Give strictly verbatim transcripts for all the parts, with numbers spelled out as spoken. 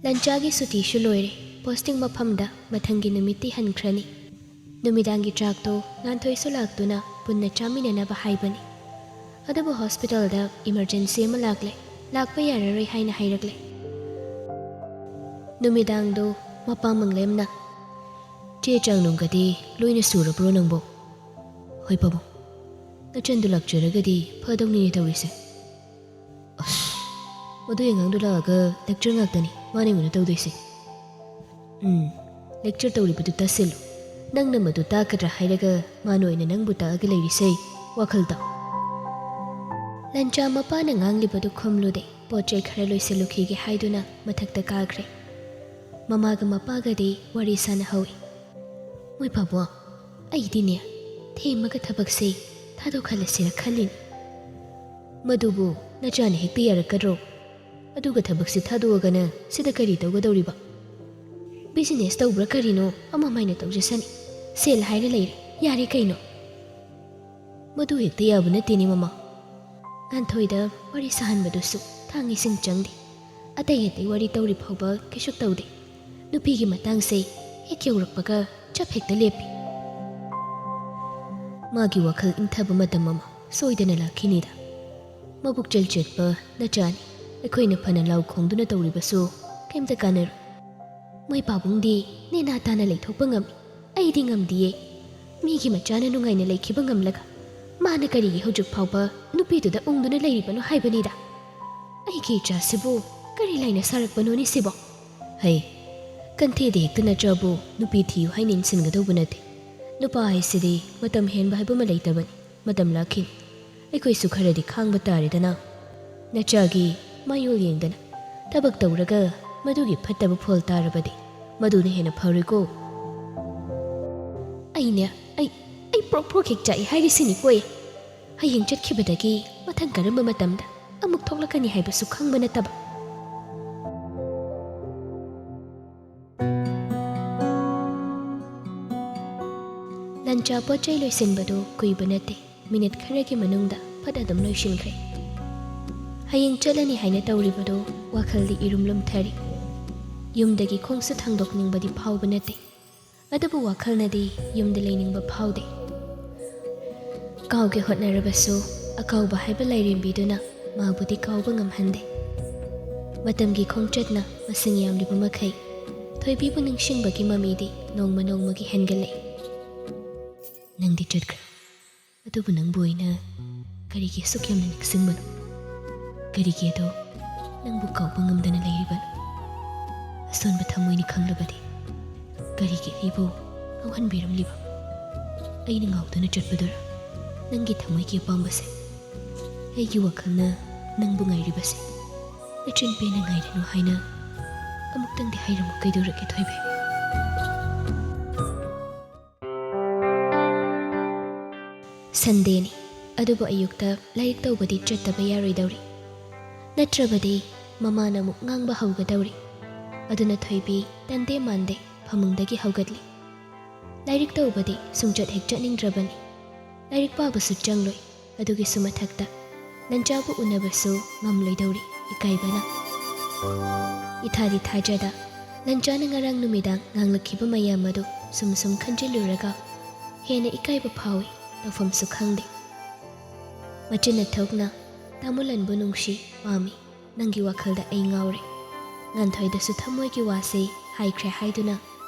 ꯂꯟꯆꯥꯒꯤ ꯁꯨꯇꯤꯁꯨ ꯂꯣꯏꯔꯦ꯫ ꯄꯣꯁꯇꯤꯡ ꯃꯐꯝꯗ ꯃꯊꯪꯒꯤ ꯅꯨꯃꯤꯠꯇꯤ ꯍꯟꯈ꯭ꯔꯅꯤ꯫ ꯅꯨꯃꯤꯗꯥꯡꯒꯤ ꯆꯥꯛꯇꯣ ꯉꯥꯟꯊꯣꯏꯁꯨ ꯂꯥꯛꯇꯨꯅ ꯄꯨꯟꯅ ꯆꯥꯃꯤꯟꯅꯅꯕ ꯍꯥꯏꯕꯅꯤ꯫ ꯑꯗꯨꯕꯨ ꯍꯣꯁꯄꯤꯇꯥꯜꯗ ꯏꯃꯔꯖꯦꯟꯁꯤ ꯑꯃ ꯂꯥꯛꯂꯦ, ꯂꯥꯛꯄ ꯌꯥꯔꯔꯣꯏ ꯍꯥꯏꯅ ꯍꯥꯏꯔꯛꯂꯦ꯫ ꯅꯨꯃꯤꯗꯥꯡꯗꯣ ꯃꯄꯥ ꯃꯪꯂꯦꯝꯅ, "ꯆꯦ ꯆꯥꯡ ꯅꯨꯡꯒꯗꯤ ꯂꯣꯏꯅ ꯁꯨꯔꯕ꯭ꯔꯣ ꯅꯪꯕꯣ?" "ꯍꯣꯏ ꯄꯥꯕꯨꯡ, ꯅꯆꯟꯗꯨ ꯂꯥꯛꯆꯔꯒꯗꯤ ꯐꯗꯧꯅꯤꯅꯦ ꯇꯧꯔꯤꯁꯦ꯫ ꯑꯁ, ꯃꯗꯨ ꯑꯉꯥꯡꯗꯨ ꯂꯥꯛꯑꯒ ꯂꯦꯛꯆꯔ ꯉꯥꯛꯇꯅꯤ ꯃꯥꯅ ꯑꯩꯉꯣꯟꯗ ꯇꯧꯗꯣꯏꯁꯦ꯫ ꯎꯝ, ꯂꯦꯛꯆꯔ ꯇꯧꯔꯤꯕꯗꯨ ꯇꯥꯁꯤꯜꯂꯨ꯫ ꯅꯪꯅ ꯃꯗꯨ ꯇꯥꯒꯗ꯭ꯔꯥ ꯍꯥꯏꯔꯒ ꯃꯥꯅ ꯑꯣꯏꯅ ꯅꯪꯕꯨ ꯇꯥꯛꯑꯒ ꯂꯩꯔꯤꯁꯦ꯫ ꯋꯥꯈꯜ ꯇꯧ꯫" ꯂꯟꯆꯥ ꯃꯄꯥꯅ ꯉꯥꯡꯂꯤꯕꯗꯨ ꯈꯨꯝꯂꯨꯗꯦ꯫ ꯄꯣꯠ ꯆꯩ ꯈꯔ ꯂꯣꯏꯁꯤꯜꯂꯨꯈꯤꯒꯦ ꯍꯥꯏꯗꯨꯅ ꯃꯊꯛꯇ ꯀꯥꯈ꯭ꯔꯦ꯫ ꯃꯃꯥꯒ ꯃꯄꯥꯒꯗꯤ ꯋꯥꯔꯤ ꯁꯥꯟꯅꯍꯧꯏ꯫ "ꯃꯣꯏ ꯄꯥꯕꯨꯡ, ꯑꯩꯗꯤꯅꯦ, ꯊꯦꯝꯃꯒ ꯊꯕꯛꯁꯦ ꯊꯥꯗꯣꯛꯍꯜꯂꯁꯤꯔ ꯈꯜꯂꯤꯅꯤ꯫" "ꯃꯗꯨꯕꯨ ꯅꯆꯥꯅ ꯍꯦꯛꯇ ꯌꯥꯔꯛꯀꯗ꯭ꯔꯣ? ꯑꯗꯨꯒ ꯊꯕꯛꯁꯦ ꯊꯥꯗꯣꯛꯑꯒꯅ ꯁꯤꯗ ꯀꯔꯤ ꯇꯧꯒꯗꯧꯔꯤꯕ? ꯕꯤꯖꯤꯅꯦꯁ ꯇꯧꯕ꯭ꯔꯥ ꯀꯔꯤꯅꯣ ꯑꯃꯃꯥꯏꯅ ꯇꯧꯖꯁꯅꯤ꯫ ꯁꯦꯜ ꯍꯥꯏꯔ ꯂꯩꯔꯦ, ꯌꯥꯔꯦ ꯀꯩꯅꯣ?" "ꯃꯗꯨ ꯍꯦꯛꯇ ꯌꯥꯕ ꯅꯠꯇꯦꯅꯦ ꯃꯃꯥ꯫" ꯉꯥꯟꯊꯣꯏꯗ ꯋꯥꯔꯤ ꯁꯥꯍꯟꯕꯗꯨꯁꯨ ꯊꯥꯡ ꯏꯁꯤꯡ ꯆꯪꯗꯦ꯫ ꯑꯇꯩ ꯑꯇꯩ ꯋꯥꯔꯤ ꯇꯧꯔꯤ ꯐꯥꯎꯕ ꯀꯩꯁꯨ ꯇꯧꯗꯦ꯫ ꯅꯨꯄꯤꯒꯤ ꯃꯇꯥꯡꯁꯦ ꯍꯦꯛ ꯌꯧꯔꯛꯄꯒ ꯆꯞ ꯍꯦꯛꯇ ꯂꯦꯞꯄꯤ꯫ ꯃꯥꯒꯤ ꯋꯥꯈꯜ ꯏꯪꯊꯕ ꯃꯇꯝ ꯑꯃ ꯁꯣꯏꯗꯅ ꯂꯥꯛꯈꯤꯅꯤꯗ꯫ ꯃꯕꯨꯛ ꯆꯦꯜꯆꯦꯠꯄ ꯅꯆꯥꯅꯤ꯫ ꯑꯩꯈꯣꯏꯅ ꯐꯅ ꯂꯥꯎ ꯈꯣꯡꯗꯨꯅ ꯇꯧꯔꯤꯕꯁꯨ ꯀꯩꯝꯇ ꯀꯥꯟꯅꯔꯣꯏ꯫ "ꯃꯣꯏ ꯄꯥꯕꯨꯡꯗꯤ ꯅꯦꯅꯥ ꯇꯥꯅ ꯂꯩꯊꯣꯛꯄ ꯉꯝꯃꯤ, ꯑꯩꯗꯤ ꯉꯝꯗꯤꯌꯦ꯫ ꯃꯤꯒꯤ ꯃꯆꯥꯅ ꯅꯨꯡꯉꯥꯏꯅ ꯂꯩꯈꯤꯕ ꯉꯝꯂꯒ ꯃꯥꯅ ꯀꯔꯤꯒꯤ ꯍꯧꯖꯤꯛ ꯐꯥꯎꯕ ꯅꯨꯄꯤꯗꯨꯗ ꯎꯪꯗꯨꯅ ꯂꯩꯔꯤꯕꯅꯣ ꯍꯥꯏꯕꯅꯤꯗ꯫ ꯑꯩꯒꯤ ꯏꯆꯥꯁꯤꯕꯨ ꯀꯔꯤ ꯂꯥꯏꯅ ꯁꯥꯔꯛꯄꯅꯣꯅꯦ ꯁꯤꯕꯣ?" "ꯍꯩ, ꯀꯟꯊꯦꯗ ꯍꯦꯛꯇ ꯅꯆꯥꯕꯨ ꯅꯨꯄꯤ ꯊꯤꯌꯨ ꯍꯥꯏꯅ ꯏꯟꯁꯤꯟꯒꯗꯧꯕ ꯅꯠꯇꯦ꯫ ꯅꯨꯄꯥ ꯍꯥꯏꯁꯤꯗꯤ ꯃꯇꯝ ꯍꯦꯟꯕ ꯍꯥꯏꯕ ꯑꯃ ꯂꯩꯇꯕꯅꯤ꯫ ꯃꯇꯝ ꯂꯥꯛꯈꯤꯅꯤ꯫ ꯑꯩꯈꯣꯏꯁꯨ ꯈꯔꯗꯤ ꯈꯥꯡꯕ ꯇꯥꯔꯦꯗꯅ꯫ ꯅꯆꯥꯒꯤ ꯃꯌꯣꯜ ꯌꯦꯡꯗꯅ ꯊꯕꯛ ꯇꯧꯔꯒ ꯃꯗꯨꯒꯤ ꯐꯠꯇꯕ ꯐꯣꯜ ꯇꯥꯔꯕꯗꯤ ꯃꯗꯨꯅ ꯍꯦꯟꯅ ꯐꯔꯣꯏꯀꯣ?" "ꯑꯩꯅꯦ, ꯑꯩ, ꯑꯩ ꯄ꯭ꯔꯣꯛ ꯄ꯭ꯔꯣꯛ ꯍꯦꯛ ꯆꯥꯛꯏ ꯍꯥꯏꯔꯤꯁꯤꯅꯤꯀꯣ ꯑꯩ꯫ ꯍꯌꯦꯡ ꯆꯠꯈꯤꯕꯗꯒꯤ ꯃꯊꯪ ꯀꯔꯝꯕ ꯃꯇꯝꯗ ꯑꯃꯨꯛ ꯊꯣꯛꯂꯛꯀꯅꯤ ꯍꯥꯏꯕꯁꯨ ꯈꯪꯕ ꯅꯠꯇꯕ꯫" ꯂꯟꯆꯥ ꯄꯣꯠ ꯆꯩ ꯂꯣꯏꯁꯤꯟꯕꯗꯨ ꯀꯨꯏꯕ ꯅꯠꯇꯦ꯫ ꯃꯤꯅꯤꯠ ꯈꯔꯒꯤ ꯃꯅꯨꯡꯗ ꯐꯠ ꯑꯗꯨꯝ ꯂꯣꯏꯁꯤꯟꯈ꯭ꯔꯦ꯫ ꯍꯌꯦꯡ ꯆꯠꯂꯅꯤ ꯍꯥꯏꯅ ꯇꯧꯔꯤꯕꯗꯨ ꯋꯥꯈꯜꯗꯤ ꯏꯔꯨꯝ ꯂꯨꯝꯊꯔꯤ꯫ ꯌꯨꯝꯗꯒꯤ ꯈꯣꯡꯁꯨ ꯊꯥꯡꯗꯣꯛꯅꯤꯡꯕꯗꯤ ꯐꯥꯎꯕ ꯅꯠꯇꯦ, ꯑꯗꯨꯕꯨ ꯋꯥꯈꯜꯅꯗꯤ ꯌꯨꯝꯗ ꯂꯩꯅꯤꯡꯕ ꯐꯥꯎꯗꯦ꯫ ꯀꯥꯎꯒꯦ ꯍꯣꯠꯅꯔꯕꯁꯨ, ꯑꯀꯥꯎꯕ ꯍꯥꯏꯕ ꯂꯥꯏꯔꯦꯝꯕꯤꯗꯨꯅ ꯃꯥꯕꯨꯗꯤ ꯀꯥꯎꯕ ꯉꯝꯍꯟꯗꯦ꯫ ꯃꯇꯝꯒꯤ ꯈꯣꯡꯆꯠꯅ ꯃꯁꯤꯡ ꯌꯥꯝꯂꯤꯕ ꯃꯈꯩ, ꯊꯣꯏꯕꯤꯕꯨ ꯅꯤꯡꯁꯤꯡꯕꯒꯤ ꯃꯃꯤꯗꯤ ꯅꯣꯡꯃ ꯅꯣꯡꯃꯒꯤ ꯍꯦꯟꯒꯠꯂꯛꯏ꯫ "ꯅꯪꯗꯤ ꯆꯠꯈ꯭ꯔꯦ, ꯑꯗꯨꯕꯨ ꯅꯪꯕꯨ ꯑꯩꯅ ꯀꯔꯤꯒꯤ ꯑꯁꯨꯛ ꯌꯥꯝꯅ ꯅꯤꯡꯁꯤꯡꯕꯅꯣ? ꯀꯔꯤꯒꯤ ꯑꯗꯣ ꯅꯪꯕꯨ ꯀꯥꯎꯕ ꯉꯝꯗꯅ ꯂꯩꯔꯤꯕꯅꯣ? ꯑꯁꯣꯟꯕ ꯊꯃꯣꯏꯅꯤ ꯈꯪꯂꯕꯗꯤ ꯀꯔꯤꯒꯤ ꯑꯩꯕꯨ ꯉꯥꯎꯍꯟꯕꯤꯔꯝꯂꯤꯕ? ꯑꯩꯅ ꯉꯥꯎꯗꯨꯅ ꯆꯠꯄꯗꯨꯔ ꯅꯪꯒꯤ ꯊꯃꯣꯏꯒꯤ ꯑꯄꯥꯝꯕꯁꯦ? ꯑꯩꯒꯤ ꯋꯥꯈꯜꯅ ꯅꯪꯕꯨ ꯉꯥꯏꯔꯤꯕꯁꯦ꯫ ꯅꯆꯤꯟ ꯄꯦꯟꯅ ꯉꯥꯏꯔꯅꯨ ꯍꯥꯏꯅ ꯑꯃꯨꯛꯇꯪꯗꯤ ꯍꯥꯏꯔꯝꯃꯨ꯫ ꯀꯩꯗꯧꯔꯒꯦ ꯊꯣꯏꯕꯤ?" ꯁꯟꯗꯦꯅꯤ, ꯑꯗꯨꯕꯨ ꯑꯌꯨꯛꯇ ꯂꯥꯏꯔꯤꯛ ꯇꯧꯕꯗꯤ ꯆꯠꯇꯕ ꯌꯥꯔꯣꯏꯗꯧꯔꯤ꯫ ꯅꯠꯇ꯭ꯔꯕꯗꯤ ꯃꯃꯥꯅ ꯑꯃꯨꯛ ꯉꯥꯡꯕ ꯍꯧꯒꯗꯧꯔꯤ꯫ ꯑꯗꯨꯅ ꯊꯣꯏꯕꯤ ꯇꯟꯗꯦ ꯃꯥꯟꯗꯦ ꯐꯃꯨꯡꯗꯒꯤ ꯍꯧꯒꯠꯂꯤ꯫ ꯂꯥꯏꯔꯤꯛ ꯇꯧꯕꯗꯤ ꯁꯨꯡꯆꯠ ꯍꯦꯛ ꯆꯠꯅꯤꯡꯗ꯭ꯔꯕꯅꯤ꯫ ꯂꯥꯏꯔꯤꯛ ꯄꯥꯕꯁꯨ ꯆꯪꯂꯣꯏ꯫ ꯑꯗꯨꯒꯤꯁꯨ ꯃꯊꯛꯇ ꯂꯟꯆꯥꯕꯨ ꯎꯅꯕꯁꯨ ꯉꯝꯂꯣꯏꯗꯧꯔꯤ ꯏꯀꯥꯏꯕꯅ꯫ ꯏꯊꯥꯗꯤ ꯊꯥꯖꯗ ꯂꯟꯆꯥꯅ ꯉꯔꯥꯡ ꯅꯨꯃꯤꯗꯥꯡ ꯉꯥꯡꯂꯛꯈꯤꯕ ꯃꯌꯥꯝ ꯑꯗꯨ ꯁꯨꯝ ꯁꯨꯝ ꯈꯟꯖꯤꯜꯂꯨꯔꯒ ꯍꯦꯟꯅ ꯏꯀꯥꯏꯕ ꯐꯥꯎꯏ, ꯇꯧꯐꯝꯁꯨ ꯈꯪꯗꯦ꯫ ꯃꯆꯤꯟꯅ ꯊꯣꯛꯅ, "ꯇꯥꯃꯣ ꯂꯟꯕꯨ ꯅꯨꯡꯁꯤ, ꯄꯥꯝꯃꯤ, ꯅꯪꯒꯤ ꯋꯥꯈꯜꯗ ꯑꯩ ꯉꯥꯎꯔꯦ"꯫ ꯉꯥꯟꯊꯣꯏꯗꯁꯨ ꯊꯃꯣꯏꯒꯤ ꯋꯥꯁꯤ ꯍꯥꯏꯈ꯭ꯔꯦ ꯍꯥꯏꯗꯨꯅ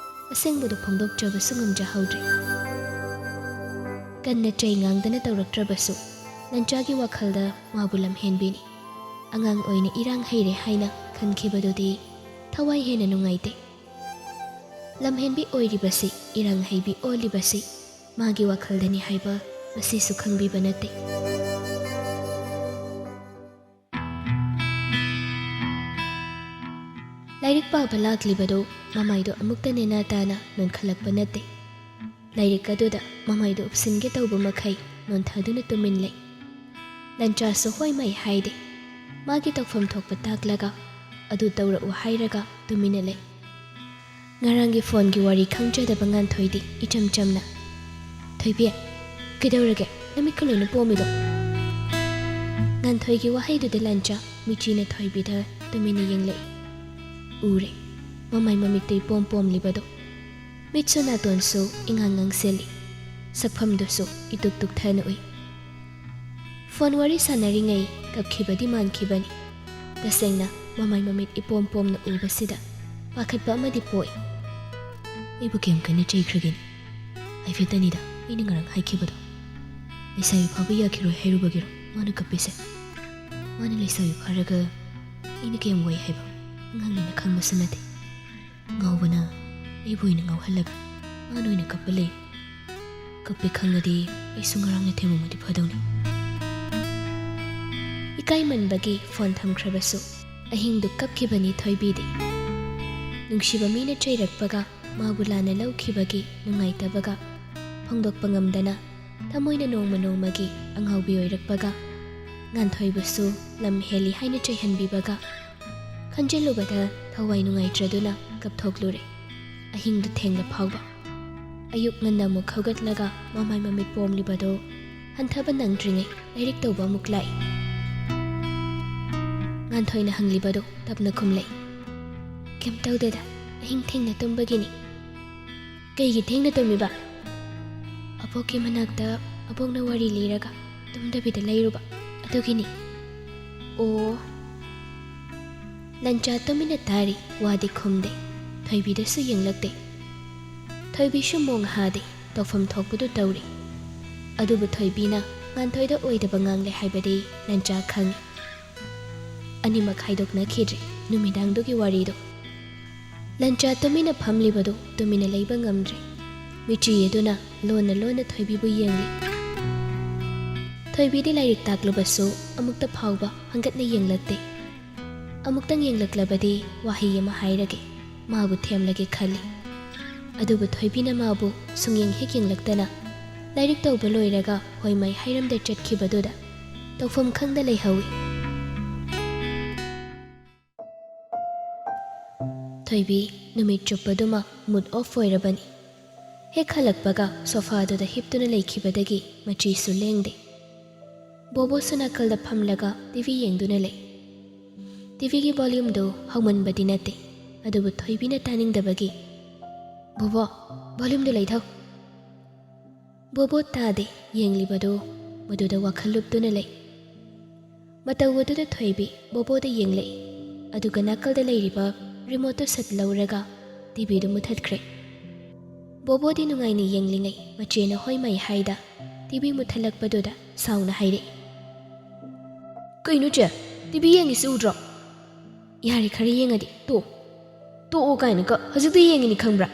ꯑꯁꯦꯡꯕꯗꯨ ꯐꯣꯡꯗꯣꯛꯆꯕꯁꯨ ꯉꯝꯖꯍꯧꯗ꯭ꯔꯦ꯫ ꯀꯟꯅ ꯆꯩ ꯉꯥꯡꯗꯅ ꯇꯧꯔꯛꯇ꯭ꯔꯕꯁꯨ ꯂꯟꯆꯥꯒꯤ ꯋꯥꯈꯜꯗ ꯃꯥꯕꯨ ꯂꯝꯍꯦꯟꯕꯤꯅꯤ꯫ ꯑꯉꯥꯡ ꯑꯣꯏꯅ ꯏꯔꯥꯡ ꯍꯩꯔꯦ ꯍꯥꯏꯅ ꯈꯟꯈꯤꯕꯗꯨꯗꯤ ꯊꯋꯥꯏ ꯍꯦꯟꯅ ꯅꯨꯡꯉꯥꯏꯇꯦ꯫ ꯂꯝꯍꯦꯟꯕꯤ ꯑꯣꯏꯔꯤꯕꯁꯤ, ꯏꯔꯥꯡ ꯍꯩꯕꯤ ꯑꯣꯜꯂꯤꯕꯁꯤ ꯃꯥꯒꯤ ꯋꯥꯈꯜꯗꯅꯤ ꯍꯥꯏꯕ ꯃꯁꯤꯁꯨ ꯈꯪꯕꯤꯕ ꯅꯠꯇꯦ꯫ ꯂꯥꯏꯔꯤꯛ ꯄꯥꯕ ꯂꯥꯛꯂꯤꯕꯗꯨ ꯃꯃꯥꯏꯗꯨ ꯑꯃꯨꯛꯇ ꯅꯦꯅꯥ ꯇꯥꯅ ꯅꯣꯟꯈꯠꯂꯛꯄ ꯅꯠꯇꯦ꯫ ꯂꯥꯏꯔꯤꯛ ꯑꯗꯨꯗ ꯃꯃꯥꯏꯗꯨ ꯎꯞꯁꯤꯟꯒꯦ ꯇꯧꯕ ꯃꯈꯩ ꯅꯣꯟꯊꯗꯨꯅ ꯇꯨꯃꯤꯟ ꯂꯩ꯫ ꯂꯟꯆꯥꯁꯨ ꯍꯣꯏ ꯃꯥꯏ ꯍꯥꯏꯗꯦ꯫ ꯃꯥꯒꯤ ꯇꯧꯐꯝ ꯊꯣꯛꯄ ꯇꯥꯛꯂꯒ, ꯑꯗꯨ ꯇꯧꯔꯛꯎ ꯍꯥꯏꯔꯒ ꯇꯨꯃꯤꯟꯅ ꯂꯩ꯫ ꯉꯔꯥꯡꯒꯤ ꯐꯣꯟꯒꯤ ꯋꯥꯔꯤ ꯈꯪꯖꯗꯕ ꯉꯥꯟꯊꯣꯏꯗꯤ ꯏꯆꯝ ꯆꯝꯅ, "ꯊꯣꯏꯕꯤ, ꯀꯩꯗꯧꯔꯒꯦ? ꯅꯃꯤꯠꯀ ꯂꯣꯏꯅ ꯄꯣꯝꯃꯤꯗꯣ?" ꯉꯥꯟꯊꯣꯏꯒꯤ ꯋꯥꯍꯩꯗꯨꯗ ꯂꯟꯆꯥ ꯃꯤꯆꯤꯅ ꯊꯣꯏꯕꯤꯗ ꯇꯨꯃꯤꯟꯅ ꯌꯦꯡꯂꯛꯏ꯫ ꯎꯔꯦ, ꯃꯃꯥꯏ ꯃꯃꯤꯠꯇ ꯏꯄꯣꯝ ꯄꯣꯝꯂꯤꯕꯗꯣ꯫ ꯃꯤꯠꯁꯨ ꯅꯥꯇꯣꯟꯁꯨ ꯏꯉꯥꯡ ꯉꯥꯡꯁꯤꯜꯂꯤ꯫ ꯁꯛꯐꯝꯗꯨꯁꯨ ꯏꯇꯨꯛ ꯇꯨꯛꯊꯅ ꯎꯏ꯫ ꯐꯣꯟ ꯋꯥꯔꯤ ꯁꯥꯟꯅꯔꯤꯉꯩ ꯀꯞꯈꯤꯕꯗꯤ ꯃꯥꯟꯈꯤꯕꯅꯤ꯫ ꯇꯁꯦꯡꯅ ꯃꯃꯥꯏ ꯃꯃꯤꯠ ꯏꯄꯣꯝ ꯄꯣꯝꯅ ꯎꯕꯁꯤꯗ ꯄꯥꯈꯠꯄ ꯑꯃꯗꯤ ꯄꯣꯛꯏ꯫ ꯑꯩꯕꯨ ꯀꯌꯥꯝ ꯀꯟꯅ ꯆꯩꯈ꯭ꯔꯒꯦꯅꯦ? ꯍꯥꯏꯐꯦꯠꯇꯅꯤꯗ ꯑꯩꯅ ꯉꯔꯥꯡ ꯍꯥꯏꯈꯤꯕꯗꯣ꯫ ꯂꯩꯁꯥꯕꯤ ꯐꯥꯕ ꯌꯥꯈꯤꯔꯣꯏ ꯍꯥꯏꯔꯨꯕꯒꯤꯔꯣ ꯃꯥꯅ ꯀꯞꯄꯤꯁꯦ? ꯃꯥꯅ ꯂꯩꯁꯥꯕꯤ ꯐꯥꯔꯒ ꯑꯩꯅ ꯀꯌꯥꯝ ꯋꯥꯏ ꯍꯥꯏꯕ ꯑꯉꯥꯡꯅꯤꯅ ꯈꯪꯕꯁꯨ ꯅꯠꯇꯦ꯫ ꯉꯥꯎꯕꯅ ꯑꯩꯕꯨ ꯑꯣꯏꯅ ꯉꯥꯎꯍꯜꯂꯒ ꯃꯥꯅ ꯑꯣꯏꯅ ꯀꯞꯄ ꯂꯩ꯫ ꯀꯞꯄꯦ ꯈꯪꯂꯗꯤ ꯑꯩꯁꯨ ꯉꯔꯥꯡꯅ ꯊꯦꯝꯃꯝꯃꯗꯤ ꯐꯗꯧꯅꯤ꯫ ꯏꯀꯥꯏꯃꯟꯕꯒꯤ ꯐꯣꯟ ꯊꯝꯈ꯭ꯔꯕꯁꯨ ꯑꯍꯤꯡꯗꯨ ꯀꯞꯈꯤꯕꯅꯤ ꯊꯣꯏꯕꯤꯗꯤ꯫ ꯅꯨꯡꯁꯤꯕ ꯃꯤꯅ ꯆꯩꯔꯛꯄꯒ ꯃꯥꯕꯨ ꯂꯥꯟꯅ ꯂꯧꯈꯤꯕꯒꯤ ꯅꯨꯡꯉꯥꯏꯇꯕꯒ ꯐꯣꯡꯗꯣꯛꯄ ꯉꯝꯗꯅ ꯊꯃꯣꯏꯅ ꯅꯣꯡꯃ ꯅꯣꯡꯃꯒꯤ ꯑꯉꯥꯎꯕꯤ ꯑꯣꯏꯔꯛꯄꯒ ꯉꯥꯟꯊꯣꯏꯕꯁꯨ ꯂꯝ ꯍꯦꯜꯂꯤ ꯍꯥꯏꯅ ꯆꯩꯍꯟꯕꯤꯕꯒ ꯈꯟꯖꯤꯜꯂꯨꯕꯗ ꯊꯋꯥꯏ ꯅꯨꯡꯉꯥꯏꯇ꯭ꯔꯗꯨꯅ ꯀꯞꯊꯣꯛꯂꯨꯔꯦ꯫ ꯑꯍꯤꯡꯗꯨ ꯊꯦꯡꯂ ꯐꯥꯎꯕ꯫ ꯑꯌꯨꯛ ꯉꯟꯅ ꯑꯃꯨꯛ ꯍꯧꯒꯠꯂꯒ ꯃꯃꯥꯏ ꯃꯃꯤꯠ ꯄꯣꯝꯂꯤꯕꯗꯣ ꯍꯟꯊꯕ ꯅꯪꯗ꯭ꯔꯤꯉꯩ ꯂꯥꯏꯔꯤꯛ ꯇꯧꯕ ꯑꯃꯨꯛ ꯂꯥꯛꯏ꯫ ꯉꯥꯟꯊꯣꯏꯅ ꯍꯪꯂꯤꯕꯗꯣ ꯇꯞꯅ ꯈꯨꯝꯂꯛꯏ꯫ "ꯀꯩꯝ ꯇꯧꯗꯦꯗ, ꯑꯍꯤꯡ ꯊꯦꯡꯅ ꯇꯨꯝꯕꯒꯤꯅꯤ꯫" "ꯀꯩꯒꯤ ꯊꯦꯡꯅ ꯇꯨꯝꯃꯤꯕ?" "ꯑꯕꯣꯛꯀꯤ ꯃꯅꯥꯛꯇ ꯑꯕꯣꯛꯅ ꯋꯥꯔꯤ ꯂꯤꯔꯒ ꯇꯨꯝꯗꯕꯤꯗ ꯂꯩꯔꯨꯕ, ꯑꯗꯨꯒꯤꯅꯤ꯫" "ꯑꯣ꯫" ꯂꯟꯆꯥ ꯇꯨꯃꯤꯟꯅ ꯇꯥꯔꯤ, ꯋꯥꯗꯤ ꯈꯨꯝꯗꯦ꯫ ꯊꯣꯏꯕꯤꯗꯁꯨ ꯌꯦꯡꯂꯛꯇꯦ꯫ ꯊꯣꯏꯕꯤꯁꯨ ꯃꯣꯡ ꯍꯥꯗꯦ, ꯇꯧꯐꯝ ꯊꯣꯛꯄꯗꯨ ꯇꯧꯔꯤ꯫ ꯑꯗꯨꯕꯨ ꯊꯣꯏꯕꯤꯅ ꯉꯥꯟꯊꯣꯏꯗ ꯑꯣꯏꯗꯕ ꯉꯥꯡꯂꯦ ꯍꯥꯏꯕꯗꯤ ꯂꯟꯆꯥ ꯈꯪꯏ꯫ ꯑꯅꯤꯃꯛ ꯍꯥꯏꯗꯣꯛꯅꯈꯤꯗ꯭ꯔꯦ ꯅꯨꯃꯤꯗꯥꯡꯗꯨꯒꯤ ꯋꯥꯔꯤꯗꯨ꯫ ꯂꯟꯆꯥ ꯇꯨꯃꯤꯟꯅ ꯐꯝꯂꯤꯕꯗꯨ ꯇꯨꯃꯤꯟꯅ ꯂꯩꯕ ꯉꯝꯗ꯭ꯔꯦ꯫ ꯃꯤꯠꯆꯤ ꯑꯗꯨꯅ ꯂꯣꯟꯅ ꯂꯣꯟꯅ ꯊꯣꯏꯕꯤꯕꯨ ꯌꯦꯡꯂꯤ꯫ ꯊꯣꯏꯕꯤꯗꯤ ꯂꯥꯏꯔꯤꯛ ꯇꯥꯛꯂꯨꯕꯁꯨ ꯑꯃꯨꯛꯇ ꯐꯥꯎꯕ ꯍꯪꯒꯠꯅ ꯌꯦꯡꯂꯛꯇꯦ꯫ ꯑꯃꯨꯛꯇꯪ ꯌꯦꯡꯂꯛꯂꯕꯗꯤ ꯋꯥꯍꯩ ꯑꯃ ꯍꯥꯏꯔꯒꯦ, ꯃꯥꯕꯨ ꯊꯦꯝꯂꯒꯦ ꯈꯜꯂꯤ꯫ ꯑꯗꯨꯕꯨ ꯊꯣꯏꯕꯤꯅ ꯃꯥꯕꯨ ꯁꯨꯡꯌꯦꯡ ꯍꯦꯛ ꯌꯦꯡꯂꯛꯇꯅ ꯂꯥꯏꯔꯤꯛ ꯇꯧꯕ ꯂꯣꯏꯔꯒ ꯍꯣꯏ ꯃꯥꯏ ꯍꯥꯏꯔꯝꯗ ꯆꯠꯈꯤꯕꯗꯨꯗ ꯇꯧꯐꯝ ꯈꯪꯗ ꯂꯩꯍꯧꯏ꯫ ꯊꯣꯏꯕꯤ ꯅꯨꯃꯤꯠ ꯆꯨꯞꯄꯗꯨꯃ mood off ꯑꯣꯏꯔꯕꯅꯤ꯫ ꯍꯦꯛ ꯍꯜꯂꯛꯄꯒ ꯁꯣꯐꯥꯗꯨꯗ ꯍꯤꯞꯇꯨꯅ ꯂꯩꯈꯤꯕꯗꯒꯤ ꯃꯆꯤꯁꯨ ꯂꯦꯡꯗꯦ꯫ ꯕꯣꯕꯣꯁꯨ ꯅꯥꯀꯜꯗ ꯐꯝꯂꯒ ꯇꯤ ꯚꯤ ꯌꯦꯡꯗꯨꯅ ꯂꯩ꯫ ꯇꯤ ꯚꯤꯒꯤ volumeꯗꯨ ꯍꯧꯃꯟꯕꯗꯤ ꯅꯠꯇꯦ, ꯑꯗꯨꯕꯨ ꯊꯣꯏꯕꯤꯅ ꯇꯥꯅꯤꯡꯗꯕꯒꯤ, "ꯕꯣꯕꯣ, ꯚꯣꯂ꯭ꯌꯨꯝꯗꯨ ꯂꯩꯊꯧ꯫" ꯕꯣꯕꯣ ꯇꯥꯗꯦ꯫ ꯌꯦꯡꯂꯤꯕꯗꯨ ꯃꯗꯨꯗ ꯋꯥꯈꯜ ꯂꯨꯞꯇꯨꯅ ꯂꯩ꯫ ꯃꯇꯧ ꯑꯗꯨꯗ ꯊꯣꯏꯕꯤ ꯕꯣꯕꯣꯗ ꯌꯦꯡꯂꯛꯏ, ꯑꯗꯨꯒ ꯅꯥꯀꯜꯗ ꯂꯩꯔꯤꯕ ꯔꯤꯃꯣꯠꯇꯨ ꯁꯠ ꯂꯧꯔꯒ ꯇꯤꯚꯤꯗꯨ ꯃꯨꯊꯠꯈ꯭ꯔꯦ꯫ ꯕꯣꯕꯣꯗꯤ ꯅꯨꯡꯉꯥꯏꯅ ꯌꯦꯡꯂꯤꯉꯩ ꯃꯆꯦꯅ ꯍꯣꯏ ꯃꯥꯏ ꯍꯥꯏꯗ ꯇꯤꯚꯤ ꯃꯨꯊꯠꯂꯛꯄꯗꯨꯗ ꯁꯥꯎꯅ ꯍꯥꯏꯔꯛꯏ, "ꯀꯩꯅꯣ ꯆꯦ, ꯇꯤꯚꯤ ꯌꯦꯡꯉꯤꯁꯤ ꯎꯗ꯭ꯔꯣ? ꯌꯥꯔꯦ, ꯈꯔ ꯌꯦꯡꯉꯗꯤ ꯇꯣꯛ꯫ ꯇꯣꯛꯑꯣ ꯀꯥꯏꯅꯒ ꯍꯧꯖꯤꯛꯇ ꯌꯦꯡꯉꯤꯅꯤ ꯈꯪꯕ꯭ꯔꯥ?"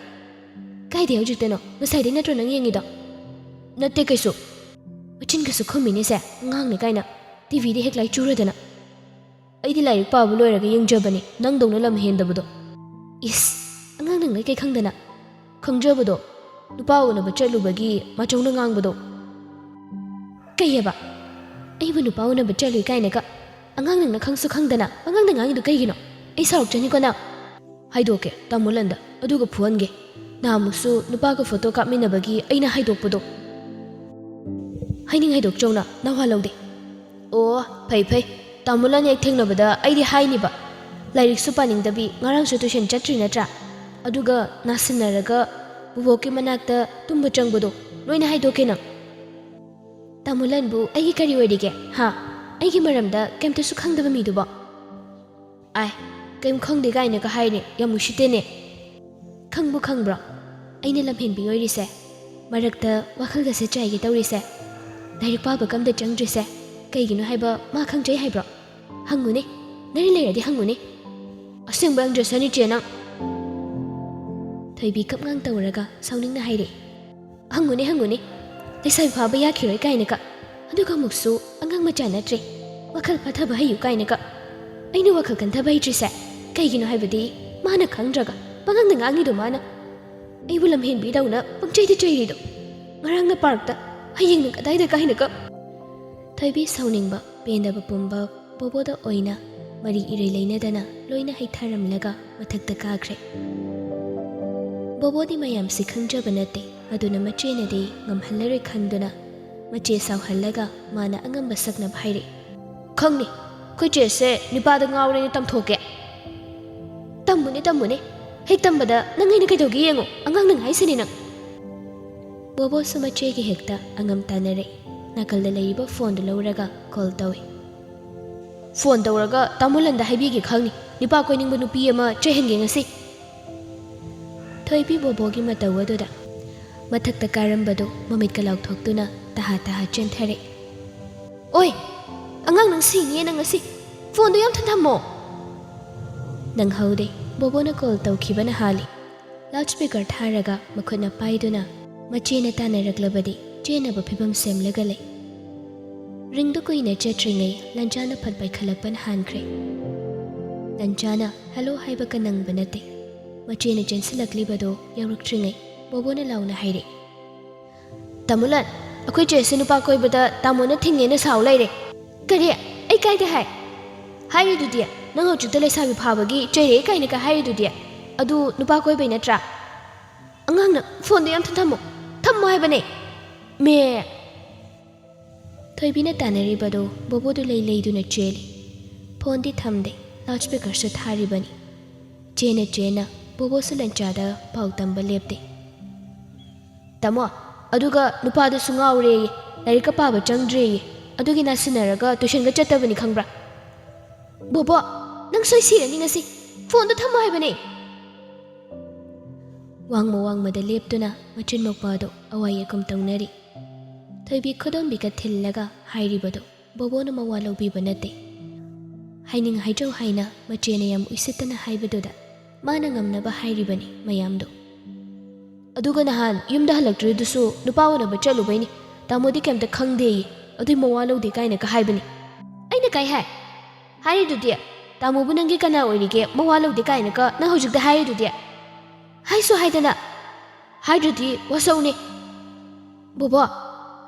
"ꯀꯥꯏꯗꯩ ꯍꯧꯖꯤꯛꯇꯅꯣ? ꯉꯁꯥꯏꯗꯩ ꯅꯠꯇ꯭ꯔꯣ ꯅꯪ ꯌꯦꯡꯉꯤꯗꯣ?" "ꯅꯠꯇꯦ ꯀꯩꯁꯨ꯫ ꯃꯆꯤꯟꯒꯁꯨ ꯈꯨꯝꯃꯤꯅꯦꯁꯦ, ꯑꯉꯥꯡꯅꯦ ꯀꯥꯏꯅ꯫ ꯇꯤꯚꯤꯗ ꯍꯦꯛ ꯂꯥꯏ ꯆꯨꯔꯗꯅ꯫ ꯑꯩꯗꯤ ꯂꯥꯏꯔꯤꯛ ꯄꯥꯕ ꯂꯣꯏꯔꯒ ꯌꯦꯡꯖꯕꯅꯤ, ꯅꯪꯗꯧꯅ ꯂꯝ ꯍꯦꯟꯗꯕꯗꯣ꯫" "ꯏꯁ, ꯑꯉꯥꯡ ꯅꯪꯅ ꯀꯩ ꯈꯪꯗꯅ?" "ꯈꯪꯖꯕꯗꯣ, ꯅꯨꯄꯥ ꯎꯅꯕ ꯆꯠꯂꯨꯕꯒꯤ ꯃꯆꯧꯅ ꯉꯥꯡꯕꯗꯣ꯫" "ꯀꯩꯑꯕ? ꯑꯩꯕꯨ ꯅꯨꯄꯥ ꯎꯅꯕ ꯆꯠꯂꯨꯏ ꯀꯥꯏꯅꯒ ꯑꯉꯥꯡ ꯅꯪꯅ ꯈꯪꯁꯨ ꯈꯪꯗꯅ ꯑꯉꯥꯡꯅ ꯉꯥꯡꯉꯤꯗꯣ ꯀꯩꯒꯤꯅꯣ? ꯑꯩ ꯁꯥꯎꯔꯛꯆꯅꯤꯀꯣ ꯅꯪ꯫" "ꯍꯥꯏꯗꯣꯛꯀꯦ ꯇꯥꯃꯣ ꯂꯟꯗ, ꯑꯗꯨꯒ ꯐꯨꯍꯟꯒꯦ꯫ ꯅꯍꯥꯟꯃꯨꯛꯁꯨ ꯅꯨꯄꯥꯒ ꯐꯣꯇꯣ ꯀꯥꯞꯃꯤꯟꯅꯕꯒꯤ ꯑꯩꯅ ꯍꯥꯏꯗꯣꯛꯄꯗꯣ꯫" "ꯍꯥꯏꯅꯤꯡ ꯍꯥꯏꯗꯣꯛꯆꯧꯅ ꯅꯋꯥ ꯂꯧꯗꯦ꯫" "ꯑꯣ, ꯐꯩ ꯐꯩ꯫ ꯇꯥꯃꯣ ꯂꯟ ꯍꯦꯛ ꯊꯦꯡꯅꯕꯗ ꯑꯩꯗꯤ ꯍꯥꯏꯅꯤꯕ꯫ ꯂꯥꯏꯔꯤꯛꯁꯨ ꯄꯥꯅꯤꯡꯗꯕꯤ, ꯉꯔꯥꯡꯁꯨ ꯇꯨꯏꯁꯟ ꯆꯠꯇ꯭ꯔꯤ ꯅꯠꯇ꯭ꯔꯥ? ꯑꯗꯨꯒ ꯅꯥꯁꯤꯟꯅꯔꯒ ꯕꯨꯕꯣꯛꯀꯤ ꯃꯅꯥꯛꯇ ꯇꯨꯝꯕ ꯆꯪꯕꯗꯣ ꯂꯣꯏꯅ ꯍꯥꯏꯗꯣꯛꯀꯦ ꯅꯪ꯫" "ꯇꯥꯃꯣ ꯂꯟꯕꯨ ꯑꯩꯒꯤ ꯀꯔꯤ ꯑꯣꯏꯔꯤꯒꯦ? ꯍꯥ? ꯑꯩꯒꯤ ꯃꯔꯝꯗ ꯀꯩꯝꯇꯁꯨ ꯈꯪꯗꯕ ꯃꯤꯗꯨꯕꯣ?" "ꯑꯥꯏ, ꯀꯩꯝ ꯈꯪꯗꯦ ꯀꯥꯏꯅꯒ ꯍꯥꯏꯔꯦ, ꯌꯥꯝ ꯎꯁꯤꯠꯇꯦꯅꯦ꯫" "ꯈꯪꯕꯨ ꯈꯪꯕ꯭ꯔꯣ ꯑꯩꯅ ꯂꯝꯍꯦꯟꯕꯤ ꯑꯣꯏꯔꯤꯁꯦ? ꯃꯔꯛꯇ ꯋꯥꯈꯜꯒꯁꯦ ꯆꯥꯏꯒꯦ ꯇꯧꯔꯤꯁꯦ, ꯂꯥꯏꯔꯤꯛ ꯄꯥꯕꯒ ꯑꯝꯇ ꯆꯪꯗ꯭ꯔꯤꯁꯦ ꯀꯩꯒꯤꯅꯣ ꯍꯥꯏꯕ ꯃꯥ ꯈꯪꯖꯩ ꯍꯥꯏꯕ꯭ꯔꯣ? ꯍꯪꯉꯨꯅꯦ, ꯅꯔꯤ ꯂꯩꯔꯗꯤ ꯍꯪꯉꯨꯅꯦ꯫" "ꯑꯁꯦꯡꯕ ꯍꯪꯗ꯭ꯔꯁꯅꯨ ꯆꯦ ꯅꯪ꯫" ꯊꯣꯏꯕꯤ ꯀꯞꯉꯥꯡ ꯇꯧꯔꯒ ꯁꯥꯎꯅꯤꯡꯅ ꯍꯥꯏꯔꯛꯏ꯫ "ꯍꯪꯉꯨꯅꯦ, ꯍꯪꯉꯨꯅꯦ, ꯂꯩꯁꯥꯕꯤ ꯐꯥꯕ ꯌꯥꯈꯤꯔꯣꯏ ꯀꯥꯏꯅꯒ, ꯑꯗꯨꯒ ꯑꯃꯨꯛꯁꯨ ꯑꯉꯥꯡ ꯃꯆꯥ ꯅꯠꯇ꯭ꯔꯦ, ꯋꯥꯈꯜ ꯐꯊꯕ ꯍꯩꯌꯨ ꯀꯥꯏꯅꯒ꯫ ꯑꯩꯅ ꯋꯥꯈꯜ ꯈꯟꯊꯕ ꯍꯩꯇ꯭ꯔꯤꯁꯦ ꯀꯩꯒꯤꯅꯣ ꯍꯥꯏꯕꯗꯤ ꯃꯥꯅ ꯈꯪꯗ꯭ꯔꯒ ꯄꯉꯥꯡꯗ ꯉꯥꯡꯉꯤꯗꯣ ꯃꯥꯅ꯫ ꯑꯩꯕꯨ ꯂꯝꯍꯦꯟꯕꯤꯗꯧꯅ ꯄꯪꯆꯩꯗ ꯆꯩꯔꯤꯗꯣ꯫ ꯉꯔꯥꯡꯅ ꯄꯥꯔꯛꯇ, ꯍꯌꯦꯡꯅ ꯀꯗꯥꯏꯗ ꯀꯥꯏꯅꯒ꯫" ꯊꯣꯏꯕꯤ ꯁꯥꯎꯅꯤꯡꯕ, ꯄꯦꯟꯗꯕ ꯄꯨꯝꯕ ꯕꯣꯕꯣꯗ ꯑꯣꯏꯅ ꯃꯔꯤ ꯏꯔꯩ ꯂꯩꯅꯗꯅ ꯂꯣꯏꯅ ꯍꯩꯊꯔꯝꯂꯒ ꯃꯊꯛꯇ ꯀꯥꯈ꯭ꯔꯦ꯫ ꯕꯣꯕꯣꯗꯤ ꯃꯌꯥꯝꯁꯤ ꯈꯪꯖꯕ ꯅꯠꯇꯦ, ꯑꯗꯨꯅ ꯃꯆꯦꯅꯗꯤ ꯉꯝꯍꯜꯂꯔꯣꯏ ꯈꯟꯗꯨꯅ ꯃꯆꯦ ꯁꯥꯎꯍꯜꯂꯒ ꯃꯥꯅ ꯑꯉꯝꯕ ꯁꯛꯅꯕ ꯍꯥꯏꯔꯛꯏ꯫ "ꯈꯪꯅꯤ, ꯑꯩꯈꯣꯏ ꯆꯦꯁꯦ ꯅꯨꯄꯥꯗ ꯉꯥꯎꯔꯦꯅ ꯇꯝꯊꯣꯛꯀꯦ꯫" "ꯇꯝꯃꯨꯅꯦ, ꯇꯝꯃꯨꯅꯦ꯫ ꯍꯦꯛ ꯇꯝꯕꯗ ꯅꯪ ꯑꯩꯅ ꯀꯩꯗꯧꯒꯦ ꯌꯦꯡꯉꯣ꯫ ꯑꯉꯥꯡ ꯅꯪ ꯍꯥꯏꯁꯤꯅꯤ ꯅꯪ꯫" ꯕꯣꯕꯣꯁꯨ ꯃꯆꯦꯒꯤ ꯍꯦꯛꯇ ꯑꯉꯝ ꯇꯥꯟꯅꯔꯛꯏ꯫ ꯅꯥꯀꯜꯗ ꯂꯩꯔꯤꯕ ꯐꯣꯟꯗꯨ ꯂꯧꯔꯒ ꯀꯣꯜ ꯇꯧꯏ꯫ "ꯐꯣꯟ ꯇꯧꯔꯒ ꯇꯥꯃꯣ ꯂꯟꯗ ꯍꯥꯏꯕꯤꯒꯦ ꯈꯪꯅꯤ꯫ ꯅꯨꯄꯥ ꯀꯣꯏꯅꯤꯡꯕ ꯅꯨꯄꯤ ꯑꯃ ꯆꯦꯟꯍꯟꯒꯦ ꯉꯁꯤ꯫" ꯊꯣꯏꯕꯤ ꯕꯣꯕꯣꯒꯤ ꯃꯇꯧ ꯑꯗꯨꯗ ꯃꯊꯛꯇ ꯀꯥꯔꯝꯕꯗꯨ ꯃꯃꯤꯠꯀ ꯂꯥꯎꯊꯣꯛꯇꯨꯅ ꯇꯍꯥ ꯇꯍꯥ ꯆꯦꯟꯊꯔꯛꯏ꯫ "ꯑꯣꯏ, ꯑꯉꯥꯡ ꯅꯪ ꯁꯤꯅꯤꯌꯦ ꯅꯪ ꯉꯁꯤ꯫ ꯐꯣꯟꯗꯣ ꯌꯥꯝ ꯊꯨꯅ ꯊꯝꯃꯣ꯫" ꯅꯪꯍꯧꯗꯦ꯫ ꯕꯣꯕꯣꯅ ꯀꯣꯜ ꯇꯧꯈꯤꯕꯅ ꯍꯥꯜꯂꯤ꯫ ꯂꯥꯎꯠ ꯁ꯭ꯄꯤꯀꯔ ꯊꯥꯔꯒ ꯃꯈꯨꯠꯅ ꯄꯥꯏꯗꯨꯅ ꯃꯆꯦꯅ ꯇꯥꯟꯅꯔꯛꯂꯕꯗꯤ ꯆꯦꯟꯅꯕ ꯐꯤꯕꯝ ꯁꯦꯝꯂꯒ ꯂꯩ꯫ ꯔꯤꯡꯗꯨ ꯀꯨꯏꯅ ꯆꯠꯇ꯭ꯔꯤꯉꯩ ꯂꯟꯆꯥꯅ ꯐꯠ ꯄꯥꯏꯈꯠꯂꯛꯄꯅ ꯍꯥꯟꯈ꯭ꯔꯦ꯫ ꯂꯟꯆꯥꯅ "ꯍꯦꯜꯂꯣ" ꯍꯥꯏꯕꯒ ꯅꯪꯕ ꯅꯠꯇꯦ꯫ ꯃꯆꯦꯅ ꯆꯦꯟꯁꯤꯜꯂꯛꯂꯤꯕꯗꯣ ꯌꯧꯔꯛꯇ꯭ꯔꯤꯉꯩ ꯕꯣꯕꯣꯅ ꯂꯥꯎꯅ ꯍꯥꯏꯔꯛꯏ꯫ "ꯇꯥꯃꯣ ꯂꯟ, ꯑꯩꯈꯣꯏ ꯆꯦꯁꯦ ꯅꯨꯄꯥ ꯀꯣꯏꯕꯗ ꯇꯥꯃꯣꯅ ꯊꯤꯡꯉꯦꯅ ꯁꯥꯎ ꯂꯩꯔꯦ꯫" "ꯀꯔꯤ? ꯑꯩ ꯀꯥꯏꯗ ꯍꯥꯏ?" "ꯍꯥꯏꯔꯤꯗꯨꯗꯤ, ꯅꯪ ꯍꯧꯖꯤꯛꯇ ꯂꯩꯁꯥꯕꯤ ꯐꯥꯕꯒꯤ ꯆꯩꯔꯛꯑꯦ ꯀꯥꯏꯅꯒ ꯍꯥꯏꯔꯤꯗꯨꯗꯤ꯫ ꯑꯗꯨ ꯅꯨꯄꯥ ꯀꯣꯏꯕꯩ ꯅꯠꯇ꯭ꯔꯥ?" "ꯑꯉꯥꯡꯅ ꯐꯣꯟꯗꯣ ꯌꯥꯝ ꯊꯨꯅ ꯊꯝꯃꯣ꯫ ꯊꯝꯃꯣ ꯍꯥꯏꯕꯅꯦ꯫ ꯃꯦ꯫" ꯊꯣꯏꯕꯤꯅ ꯇꯥꯟꯅꯔꯤꯕꯗꯨ ꯕꯣꯕꯣꯗꯨ ꯂꯩ ꯂꯩꯗꯨꯅ ꯆꯦꯜꯂꯤ꯫ ꯐꯣꯟꯗꯤ ꯊꯝꯗꯦ, ꯂꯥꯎꯠ ꯁ꯭ꯄꯤꯀꯔꯁꯨ ꯊꯥꯔꯤꯕꯅꯤ꯫ ꯆꯦꯅ ꯆꯦꯅ ꯕꯣꯕꯣꯁꯨ ꯂꯟꯆꯥꯗ ꯄꯥꯎ ꯇꯝꯕ ꯂꯦꯞꯇꯦ꯫ "ꯇꯥꯃꯣ, ꯑꯗꯨꯒ ꯅꯨꯄꯥꯗꯨꯁꯨ ꯉꯥꯎꯔꯦꯌꯦ, ꯂꯥꯏꯔꯤꯛꯀ ꯄꯥꯕ ꯆꯪꯗ꯭ꯔꯦꯌꯦ, ꯑꯗꯨꯒꯤ ꯅꯥꯁꯤꯟꯅꯔꯒ ꯇꯨꯏꯁꯟꯒ ꯆꯠꯇꯕꯅꯤ ꯈꯪꯕ꯭ꯔꯥ?" "ꯕꯣꯕꯣ, ꯅꯪ ꯁꯣꯏ ꯁꯤꯔꯅꯤ ꯉꯁꯤ꯫ ꯐꯣꯟꯗꯣ ꯊꯝꯃꯣ ꯍꯥꯏꯕꯅꯦ꯫" ꯋꯥꯡꯃ ꯋꯥꯡꯃꯗ ꯂꯦꯞꯇꯨꯅ ꯃꯆꯤꯟ ꯃꯧꯄꯥꯗꯣ ꯑꯋꯥ ꯌꯦꯀꯨꯝ ꯇꯧꯅꯔꯤ꯫ ꯊꯣꯏꯕꯤ ꯈꯨꯗꯣꯝꯕꯤꯒ ꯊꯤꯜꯂꯒ ꯍꯥꯏꯔꯤꯕꯗꯣ ꯕꯣꯕꯣꯅ ꯃꯋꯥ ꯂꯧꯕꯤꯕ ꯅꯠꯇꯦ꯫ ꯍꯥꯏꯅꯤꯡ ꯍꯥꯏꯖꯧ ꯍꯥꯏꯅ ꯃꯆꯦꯅ ꯌꯥꯝ ꯎꯏꯁꯤꯠꯇꯅ ꯍꯥꯏꯕꯗꯨꯗ ꯃꯥꯅ ꯉꯝꯅꯕ ꯍꯥꯏꯔꯤꯕꯅꯤ ꯃꯌꯥꯝꯗꯣ꯫ "ꯑꯗꯨꯒ ꯅꯍꯥꯟ ꯌꯨꯝꯗ ꯍꯜꯂꯛꯇ꯭ꯔꯤꯗꯨꯁꯨ ꯅꯨꯄꯥ ꯎꯅꯕ ꯆꯠꯂꯨꯕꯩꯅꯤ, ꯇꯥꯃꯣꯗꯤ ꯀꯩꯝꯇ ꯈꯪꯗꯦꯌꯦ, ꯑꯗꯨꯏ ꯃꯋꯥ ꯂꯧꯗꯦ ꯀꯥꯏꯅꯒ ꯍꯥꯏꯕꯅꯤ꯫" "ꯑꯩꯅ ꯀꯥꯏ ꯍꯥꯏ? ꯍꯥꯏꯔꯤꯗꯨꯗꯤ, ꯇꯥꯃꯣꯕꯨ ꯅꯪꯒꯤ ꯀꯅꯥ ꯑꯣꯏꯔꯤꯒꯦ, ꯃꯋꯥ ꯂꯧꯗꯦ ꯀꯥꯏꯅꯒ ꯅꯪ ꯍꯧꯖꯤꯛꯇ ꯍꯥꯏꯔꯤꯗꯨꯗꯤ?" "ꯍꯥꯏꯁꯨ ꯍꯥꯏꯗꯅ꯫" "ꯍꯥꯏꯗ꯭ꯔꯗꯤ ꯋꯥꯁꯧꯅꯦ꯫" "ꯕꯣꯕꯣ!"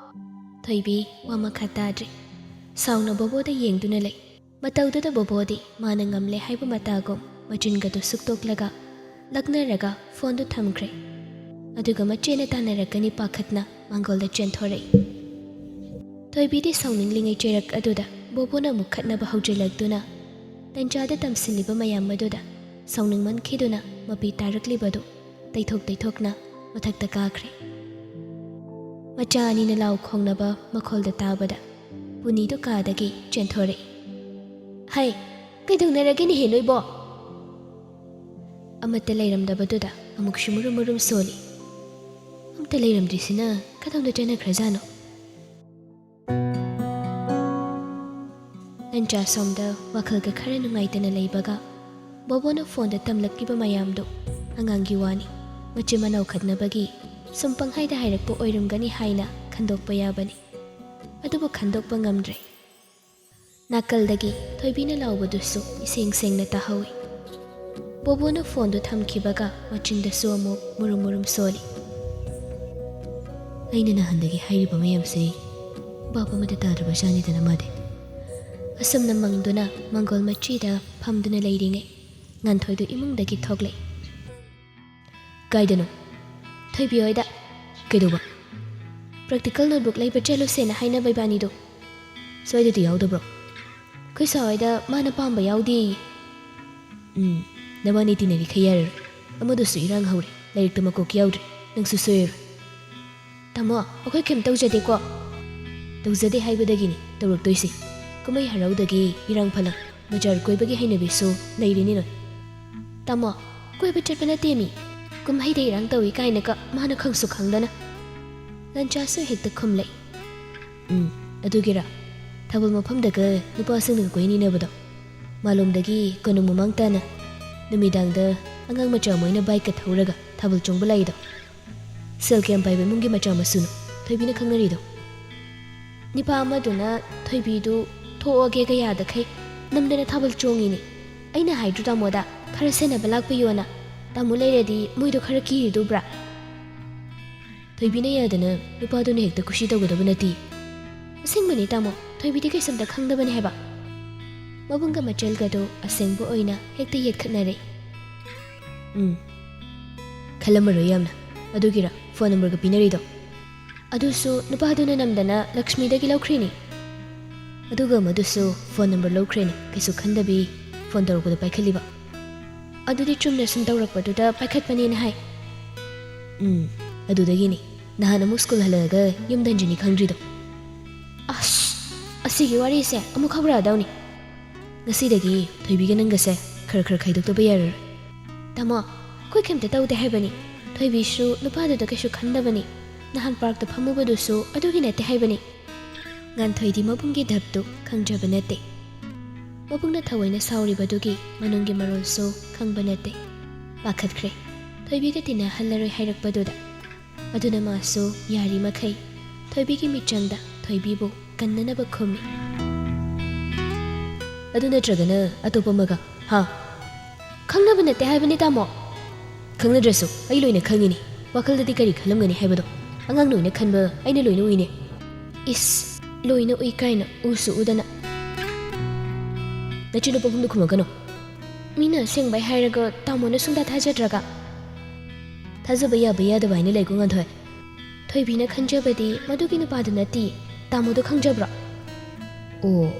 ꯊꯣꯏꯕꯤ ꯋꯥ ꯃꯈꯥ ꯇꯥꯗ꯭ꯔꯦ꯫ ꯁꯥꯎꯅ ꯕꯣꯕꯣꯗ ꯌꯦꯡꯗꯨꯅ ꯂꯩ꯫ ꯃꯇꯧꯗꯨꯗ ꯕꯣꯕꯣꯗꯤ ꯃꯥꯅ ꯉꯝꯂꯦ ꯍꯥꯏꯕ ꯃꯇꯥꯒꯨꯝ ꯃꯆꯤꯟꯒꯗꯨ ꯁꯨꯛꯇꯣꯛꯂꯒ ꯂꯛꯅꯔꯒ ꯐꯣꯟꯗꯨ ꯊꯝꯈ꯭ꯔꯦ꯫ ꯑꯗꯨꯒ ꯃꯆꯦꯅ ꯇꯥꯟꯅꯔꯛꯀꯅꯤ ꯄꯥꯈꯠꯅ ꯃꯥꯡꯒꯣꯜꯗ ꯆꯦꯟꯊꯣꯔꯛꯏ꯫ ꯊꯣꯏꯕꯤꯗꯤ ꯁꯥꯎꯅꯤꯡꯂꯤꯉꯩ ꯆꯩꯔꯛ ꯑꯗꯨꯗ ꯕꯣꯕꯣꯅ ꯑꯃꯨꯛ ꯈꯠꯅꯕ ꯍꯧꯖꯤꯜꯂꯛꯇꯨꯅ ꯇꯟꯖꯥꯗ ꯇꯝꯁꯤꯜꯂꯤꯕ ꯃꯌꯥꯝ ꯑꯗꯨꯗ ꯁꯥꯎꯅꯤꯡꯃꯟꯈꯤꯗꯨꯅ ꯃꯄꯤ ꯇꯥꯔꯛꯂꯤꯕꯗꯨ ꯇꯩꯊꯣꯛ ꯇꯩꯊꯣꯛꯅ ꯃꯊꯛꯇ ꯀꯥꯈ꯭ꯔꯦ꯫ ꯃꯆꯥ ꯑꯅꯤꯅ ꯂꯥꯎ ꯈꯣꯡꯅꯕ ꯃꯈꯣꯜꯗ ꯇꯥꯕꯗ ꯄꯨꯅꯤꯗꯨ ꯀꯥꯗꯒꯤ ꯆꯦꯟꯊꯣꯔꯛꯏ꯫ "ꯍꯩ, ꯀꯩꯗꯧꯅꯔꯒꯦꯅꯦꯍꯦ ꯅꯣꯏꯕꯣ?" ꯑꯃꯠꯇ ꯂꯩꯔꯝꯗꯕꯗꯨꯗ ꯑꯃꯨꯛꯁꯨ ꯃꯨꯔꯨꯝ ꯃꯨꯔꯨꯝ ꯁꯣꯜꯂꯤ꯫ "ꯑꯝꯇ ꯂꯩꯔꯝꯗ꯭ꯔꯤꯁꯤꯅ ꯀꯗꯣꯝꯗ ꯆꯠꯅꯈ꯭ꯔꯖꯥꯠꯅꯣ?" ꯂꯟꯆꯥ ꯁꯣꯝꯗ ꯋꯥꯈꯜꯒ ꯈꯔ ꯅꯨꯡꯉꯥꯏꯇꯅ ꯂꯩꯕꯒ, ꯕꯣꯕꯣꯅ ꯐꯣꯟꯗ ꯇꯝꯂꯛꯂꯤꯕ ꯃꯌꯥꯝꯗꯨ ꯑꯉꯥꯡꯒꯤ ꯋꯥꯅꯤ, ꯃꯆꯤꯟ ꯃꯅꯥꯎ ꯈꯠꯅꯕꯒꯤ ꯁꯨꯝ ꯄꯪꯍꯥꯏꯗ ꯍꯥꯏꯔꯛꯄ ꯑꯣꯏꯔꯝꯒꯅꯤ ꯍꯥꯏꯅ ꯈꯟꯗꯣꯛꯄ ꯌꯥꯕꯅꯤ꯫ ꯑꯗꯨꯕꯨ ꯈꯟꯗꯣꯛꯄ ꯉꯝꯗ꯭ꯔꯦ꯫ ꯅꯥꯀꯜꯗꯒꯤ ꯊꯣꯏꯕꯤꯅ ꯂꯥꯎꯕꯗꯨꯁꯨ ꯏꯁꯦꯡ ꯁꯦꯡꯅ ꯇꯥꯍꯧꯏ꯫ ꯕꯣꯕꯣꯅ ꯐꯣꯟꯗꯨ ꯊꯝꯈꯤꯕꯒ ꯃꯆꯤꯟꯗꯁꯨ ꯑꯃꯨꯛ ꯃꯨꯔꯨꯝ ꯃꯨꯔꯨꯝ ꯁꯣꯜꯂꯤ꯫ "ꯑꯩꯅ ꯅꯍꯥꯟꯗꯒꯤ ꯍꯥꯏꯔꯤꯕ ꯃꯌꯥꯝꯁꯦ ꯚꯥꯞ ꯑꯃꯗ ꯇꯥꯗ꯭ꯔꯕ ꯖꯥꯠꯅꯤꯗꯅ ꯃꯥꯗꯤ꯫" ꯑꯁꯨꯝꯅ ꯃꯪꯗꯨꯅ ꯃꯪꯒꯣꯜ ꯃꯆꯤꯗ ꯐꯝꯗꯨꯅ ꯂꯩꯔꯤꯉꯩ, ꯉꯥꯟꯊꯣꯏꯗꯨ ꯏꯃꯨꯡꯗꯒꯤ ꯊꯣꯛꯂꯛꯏ꯫ "ꯀꯥꯏꯗꯅꯣ?" "ꯊꯣꯏꯕꯤ ꯍꯣꯏꯗ꯫" "ꯀꯩꯗꯧꯕ?" "Practical notebook ꯂꯩꯕ ꯆꯠꯂꯨꯁꯦꯅ ꯍꯥꯏꯅꯕ ꯏꯕꯥꯅꯤꯗꯣ꯫ ꯁ꯭ꯋꯥꯏꯗꯗꯤ ꯌꯥꯎꯗꯕ꯭ꯔꯣ?" "ꯑꯩꯈꯣꯏ ꯁꯥ ꯍꯣꯏꯗ ꯃꯥꯅ ꯄꯥꯝꯕ ꯌꯥꯎꯗꯦꯌꯦ꯫" "ꯎꯝ, ꯅꯕꯥꯅꯤ ꯇꯤꯟꯅꯔꯤꯈꯩ ꯌꯥꯔꯔꯣꯏ꯫ ꯑꯃꯗꯨꯁꯨ ꯏꯔꯥꯡ ꯍꯧꯔꯦ, ꯂꯥꯏꯔꯤꯛꯇ ꯃꯀꯣꯛ ꯌꯥꯎꯗ꯭ꯔꯦ, ꯅꯪꯁꯨ ꯁꯣꯏꯔꯔꯣꯏ꯫" "ꯇꯥꯃꯣ, ꯑꯩꯈꯣꯏ ꯀꯩꯝ ꯇꯧꯖꯗꯦꯀꯣ꯫" "ꯇꯧꯖꯗꯦ ꯍꯥꯏꯕꯗꯒꯤꯅꯤ ꯇꯧꯔꯛꯇꯣꯏꯁꯦ꯫ ꯀꯨꯝꯍꯩ ꯍꯔꯥꯎꯗꯒꯤ ꯏꯔꯥꯡ ꯐꯂꯥꯡ, ꯕꯖꯥꯔ ꯀꯣꯏꯕꯒꯤ ꯍꯩꯅꯕꯤꯁꯨ ꯂꯩꯔꯤꯅꯤ ꯅꯣꯏ꯫" "ꯇꯥꯃꯣ, ꯀꯣꯏꯕ ꯆꯠꯄ ꯅꯠꯇꯦ ꯃꯤ꯫ ꯀꯨꯝꯍꯩꯗ ꯏꯔꯥꯡ ꯇꯧꯏ ꯀꯥꯏꯅꯒ ꯃꯥꯅ ꯈꯪꯁꯨ ꯈꯪꯗꯅ꯫" ꯂꯟꯆꯥꯁꯨ ꯍꯦꯛꯇ ꯈꯨꯝꯂꯛꯏ꯫ "ꯎꯝ, ꯑꯗꯨꯒꯤꯔ? ꯊꯥꯕꯜ ꯃꯐꯝꯗꯒ ꯅꯨꯄꯥꯁꯤꯡꯅꯒ ꯀꯣꯏꯅꯤꯅꯕꯗꯣ꯫ ꯃꯥꯂꯣꯝꯗꯒꯤ ꯀꯣꯅꯨꯡ ꯃꯃꯥꯡ ꯇꯥꯅ ꯅꯨꯃꯤꯗꯥꯡꯗ ꯑꯉꯥꯡ ꯃꯆꯥ ꯃꯣꯏꯅ ꯕꯥꯏꯛꯀ ꯊꯧꯔꯒ ꯊꯥꯕꯜ ꯆꯣꯡꯕ ꯂꯥꯛꯏꯗꯣ꯫ ꯁꯦꯜ ꯀꯌꯥꯝ ꯄꯥꯏꯕ ꯏꯃꯨꯡꯒꯤ ꯃꯆꯥ ꯃꯁꯨꯅꯣ ꯊꯣꯏꯕꯤꯅ ꯈꯪꯅꯔꯤꯗꯣ?" "ꯅꯤꯄꯥ ꯑꯃꯗꯨꯅ ꯊꯣꯏꯕꯤꯗꯨ ꯊꯣꯛꯑꯒꯦꯒ ꯌꯥꯗꯈꯩ ꯅꯝꯗꯅ ꯊꯥꯕꯜ ꯆꯣꯡꯉꯤꯅꯦ꯫ ꯑꯩꯅ ꯍꯥꯏꯗ꯭ꯔꯣ ꯇꯥꯃꯣꯗ ꯈꯔ ꯁꯦꯟꯅꯕ ꯂꯥꯛꯄꯤꯌꯣꯅ꯫ ꯇꯥꯃꯣ ꯂꯩꯔꯗꯤ ꯃꯣꯏꯗꯣ ꯈꯔ ꯀꯤꯔꯤꯗꯨꯕ꯭ꯔꯥ?" "ꯊꯣꯏꯕꯤꯅ ꯌꯥꯗꯅ ꯅꯨꯄꯥꯗꯨꯅ ꯍꯦꯛꯇ ꯀꯨꯁꯤ ꯇꯧꯒꯗꯕ ꯅꯠꯇꯦ꯫" "ꯑꯁꯦꯡꯕꯅꯤ ꯇꯥꯃꯣ, ꯊꯣꯏꯕꯤꯗꯤ ꯀꯩꯁꯨꯝꯇ ꯈꯪꯗꯕꯅꯤ ꯍꯥꯏꯕ꯫" ꯃꯕꯨꯡꯒ ꯃꯆꯜꯒꯗꯣ ꯑꯁꯦꯡꯕ ꯑꯣꯏꯅ ꯍꯦꯛꯇ ꯌꯦꯠꯈꯠꯅꯔꯦ꯫ "ꯎꯝ, ꯈꯜꯂꯝꯃꯔꯣꯏ ꯌꯥꯝꯅ꯫ ꯑꯗꯨꯒꯤꯔ ꯐꯣꯟ ꯅꯝꯕꯔꯒ ꯄꯤꯅꯔꯤꯗꯣ?" "ꯑꯗꯨꯁꯨ ꯅꯨꯄꯥꯗꯨꯅ ꯅꯝꯗꯅ ꯂꯛꯁꯃꯤꯗꯒꯤ ꯂꯧꯈ꯭ꯔꯤꯅꯤ꯫" ꯑꯗꯨꯒ ꯃꯗꯨꯁꯨ ꯐꯣꯟ ꯅꯝꯕꯔ ꯂꯧꯈ꯭ꯔꯦꯅꯦ, ꯀꯩꯁꯨ ꯈꯟꯗꯕꯤ ꯐꯣꯟ ꯇꯧꯔꯛꯄꯗ ꯄꯥꯏꯈꯠꯂꯤꯕ꯫ ꯑꯗꯨꯗꯤ ꯆꯨꯝꯅ ꯁꯨꯝ ꯇꯧꯔꯛꯄꯗꯨꯗ ꯄꯥꯏꯈꯠꯄꯅꯦꯅ ꯍꯥꯏ꯫ ꯎꯝ, ꯑꯗꯨꯗꯒꯤꯅꯤ ꯅꯍꯥꯟ ꯑꯃꯨꯛ ꯁ꯭ꯀꯨꯜ ꯍꯜꯂꯛꯑꯒ ꯌꯨꯝꯗ ꯍꯟꯖꯤꯟꯅꯤ ꯈꯪꯗ꯭ꯔꯤꯗꯣ꯫ ꯑꯁ, ꯑꯁꯤꯒꯤ ꯋꯥꯔꯤꯁꯦ ꯑꯃꯨꯛ ꯍꯧꯔꯛꯑꯗꯧꯅꯤ꯫ ꯉꯁꯤꯗꯒꯤ ꯊꯣꯏꯕꯤꯒ ꯅꯪꯒꯁꯦ ꯈꯔ ꯈꯔ ꯈꯥꯏꯗꯣꯛꯇꯕ ꯌꯥꯔꯔꯣꯏ꯫ ꯇꯥꯃꯣ, ꯑꯩꯈꯣꯏ ꯀꯩꯝꯇ ꯇꯧꯗꯦ ꯍꯥꯏꯕꯅꯤ꯫ ꯊꯣꯏꯕꯤꯁꯨ ꯅꯨꯄꯥꯗꯨꯗ ꯀꯩꯁꯨ ꯈꯟꯗꯕꯅꯤ꯫ ꯅꯍꯥꯟ ꯄꯥꯔꯛꯇ ꯐꯝꯃꯨꯕꯗꯨꯁꯨ ꯑꯗꯨꯒꯤ ꯅꯠꯇꯦ ꯍꯥꯏꯕꯅꯤ꯫ ꯉꯥꯟꯊꯣꯏꯗꯤ ꯃꯕꯨꯡꯒꯤ ꯙꯞꯇꯨ ꯈꯪꯗ꯭ꯔꯕ ꯅꯠꯇꯦ꯫ ꯃꯕꯨꯡꯅ ꯊꯑꯣꯏꯅ ꯁꯥꯎꯔꯤꯕꯗꯨꯒꯤ ꯃꯅꯨꯡꯒꯤ ꯃꯔꯣꯜꯁꯨ ꯈꯪꯕ ꯅꯠꯇꯦ꯫ ꯄꯥꯈꯠꯈ꯭ꯔꯦ, ꯊꯣꯏꯕꯤꯒ ꯇꯤꯟꯅꯍꯜꯂꯔꯣꯏ ꯍꯥꯏꯔꯛꯄꯗꯨꯗ꯫ ꯑꯗꯨꯅ ꯃꯥꯁꯨ ꯌꯥꯔꯤꯃꯈꯩ ꯊꯣꯏꯕꯤꯒꯤ ꯃꯤꯠꯆꯪꯗ ꯊꯣꯏꯕꯤꯕꯨ ꯀꯟꯅꯅꯕ ꯈꯨꯝꯃꯤ꯫ ꯑꯗꯨ ꯅꯠꯇ꯭ꯔꯒꯅ ꯑꯇꯣꯞꯄ ꯑꯃꯒ? ꯍꯥ? ꯈꯪꯅꯕ ꯅꯠꯇꯦ ꯍꯥꯏꯕꯅꯤ, ꯇꯥꯃꯣ꯫ ꯈꯪꯅꯗ꯭ꯔꯁꯨ ꯑꯩ ꯂꯣꯏꯅ ꯈꯪꯉꯤꯅꯤ, ꯋꯥꯈꯜꯗꯗꯤ ꯀꯔꯤ ꯈꯜꯂꯝꯒꯅꯤ ꯍꯥꯏꯕꯗꯣ꯫ ꯑꯉꯥꯡ ꯂꯣꯏꯅ ꯈꯟꯕ ꯑꯩꯅ ꯂꯣꯏꯅ ꯎꯏꯅꯦ꯫ ꯏꯁ, ꯂꯣꯏꯅ ꯎꯏ ꯀꯥꯏꯅ, ꯎꯁꯨ ꯎꯗꯅ꯫ ꯅꯆꯤꯟ ꯅꯄꯥꯕꯨꯡꯗ ꯈꯨꯝꯃꯛꯀꯅꯨ꯫ ꯃꯤꯅ ꯑꯁꯦꯡꯕꯩ ꯍꯥꯏꯔꯒ ꯇꯥꯃꯣꯅ ꯁꯨꯡꯊꯥ ꯊꯥꯖꯗ꯭ꯔꯒ꯫ ꯊꯥꯖꯕ ꯌꯥꯕ ꯌꯥꯗꯕ ꯍꯥꯏꯅ ꯂꯩꯀꯣ, ꯉꯥꯟꯊꯣꯏ꯫ ꯊꯣꯏꯕꯤꯅ ꯈꯟꯖꯕꯗꯤ ꯃꯗꯨꯒꯤ ꯅꯨꯄꯥꯗꯨ ꯅꯠꯇꯦ꯫ ꯇꯥꯃꯣꯗꯣ ꯈꯪꯖꯕ꯭ꯔꯣ? ꯑꯣ,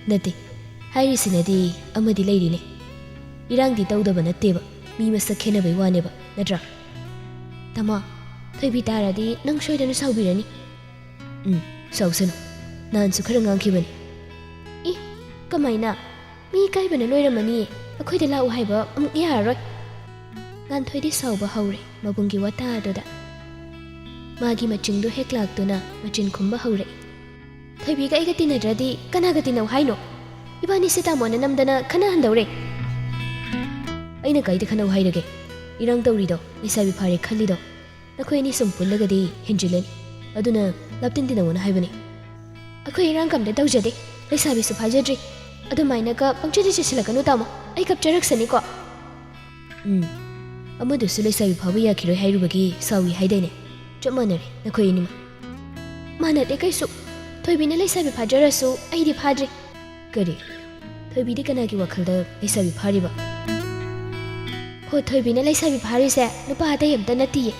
ꯅꯠꯇꯦ꯫ ꯍꯥꯏꯔꯤꯁꯤꯅꯗꯤ ꯑꯃꯗꯤ ꯂꯩꯔꯤꯅꯦ꯫ ꯏꯔꯥꯡꯗꯤ ꯇꯧꯗꯕ ꯅꯠꯇꯦꯕ, ꯃꯤ ꯃꯁꯛ ꯈꯦꯠꯅꯕꯩ ꯋꯥꯅꯦꯕ, ꯅꯠꯇ꯭ꯔꯥ? ꯇꯥꯃꯣ, ꯊꯣꯏꯕꯤ ꯇꯥꯔꯗꯤ ꯅꯪ ꯁꯣꯏꯗꯅ ꯁꯥꯎꯕꯤꯔꯅꯤ꯫ ꯎꯝ, ꯁꯥꯎꯁꯅꯨ꯫ ꯅꯍꯥꯟꯁꯨ ꯈꯔ ꯉꯥꯡꯈꯤꯕꯅꯤ꯫ ꯏ, ꯀꯃꯥꯏꯅ? ꯃꯤ ꯏꯀꯥꯏꯕꯅ ꯂꯣꯏꯔꯝꯃꯅꯤ꯫ ꯑꯩꯈꯣꯏꯗ ꯂꯥꯛꯎ ꯍꯥꯏꯕ ꯑꯃꯨꯛ ꯌꯥꯔꯔꯣꯏ꯫ ꯉꯥꯟꯊꯣꯏꯗꯤ ꯁꯥꯎꯕ ꯍꯧꯔꯦ ꯃꯕꯨꯡꯒꯤ ꯋꯥꯇꯥ ꯑꯗꯨꯗ꯫ ꯃꯥꯒꯤ ꯃꯆꯤꯡꯗꯨ ꯍꯦꯛ ꯂꯥꯛꯇꯨꯅ ꯃꯆꯤꯟ ꯈꯨꯝꯕ ꯍꯧꯔꯦ꯫ ꯊꯣꯏꯕꯤꯒ ꯑꯩꯒ ꯇꯤꯟꯅꯗ꯭ꯔꯗꯤ ꯀꯅꯥꯒ ꯇꯤꯟꯅꯧ ꯍꯥꯏꯅꯣ? ꯏꯕꯥꯅꯤꯁꯦ ꯇꯥꯃꯣꯅ ꯅꯝꯗꯅ ꯈꯟꯅꯍꯟꯗꯧꯔꯦ꯫ ꯑꯩꯅ ꯀꯥꯏꯗ ꯈꯟꯅꯧ ꯍꯥꯏꯔꯒꯦ? ꯏꯔꯥꯡ ꯇꯧꯔꯤꯗꯣ, ꯂꯩꯁꯥꯕꯤ ꯐꯥꯔꯦ ꯈꯜꯂꯤꯗꯣ꯫ ꯅꯈꯣꯏ ꯑꯅꯤ ꯁꯨꯝ ꯄꯨꯜꯂꯒꯗꯤ ꯍꯦꯟꯖꯤꯜꯂꯅꯤ꯫ ꯑꯗꯨꯅ ꯂꯥꯞꯇꯤꯟ ꯇꯤꯟꯅꯧꯅ ꯍꯥꯏꯕꯅꯤ꯫ ꯑꯩꯈꯣꯏ ꯏꯔꯥꯡ ꯀꯝꯇ ꯇꯧꯖꯗꯦ꯫ ꯂꯩꯁꯥꯕꯤꯁꯨ ꯐꯥꯖꯗ꯭ꯔꯤ꯫ ꯑꯗꯨꯃꯥꯏꯅꯒ ꯄꯪꯆꯦꯗ ꯆꯦꯁꯤꯜꯂꯛꯀꯅꯨ ꯇꯥꯃꯣ꯫ ꯑꯩ ꯀꯞꯆꯔꯛꯁꯅꯤꯀꯣ꯫ ꯎꯝ꯫ ꯑꯃꯗꯨꯁꯨ ꯂꯩꯁꯥꯕꯤ ꯐꯥꯕ ꯌꯥꯈꯤꯔꯣꯏ ꯍꯥꯏꯔꯨꯕꯒꯤ ꯁꯥꯎꯏ ꯍꯥꯏꯗꯥꯏꯅꯦ? ꯆꯞ ꯃꯥꯟꯅꯔꯦ ꯅꯈꯣꯏ ꯑꯅꯤꯃꯛ꯫ ꯃꯥꯟꯅꯗꯦ ꯀꯩꯁꯨ꯫ ꯊꯣꯏꯕꯤꯅ ꯂꯩꯁꯥꯕꯤ ꯐꯥꯖꯔꯁꯨ ꯑꯩꯗꯤ ꯐꯥꯗ꯭ꯔꯤ꯫ ꯀꯔꯤ? ꯊꯣꯏꯕꯤꯗꯤ ꯀꯅꯥꯒꯤ ꯋꯥꯈꯜꯗ ꯂꯩꯁꯥꯕꯤ ꯐꯥꯔꯤꯕ? ꯍꯣ, ꯊꯣꯏꯕꯤꯅ ꯂꯩꯁꯥꯕꯤ ꯐꯥꯔꯤꯁꯦ ꯅꯨꯄꯥ ꯑꯇꯩ ꯑꯝꯇ ꯅꯠꯇꯤꯌꯦ꯫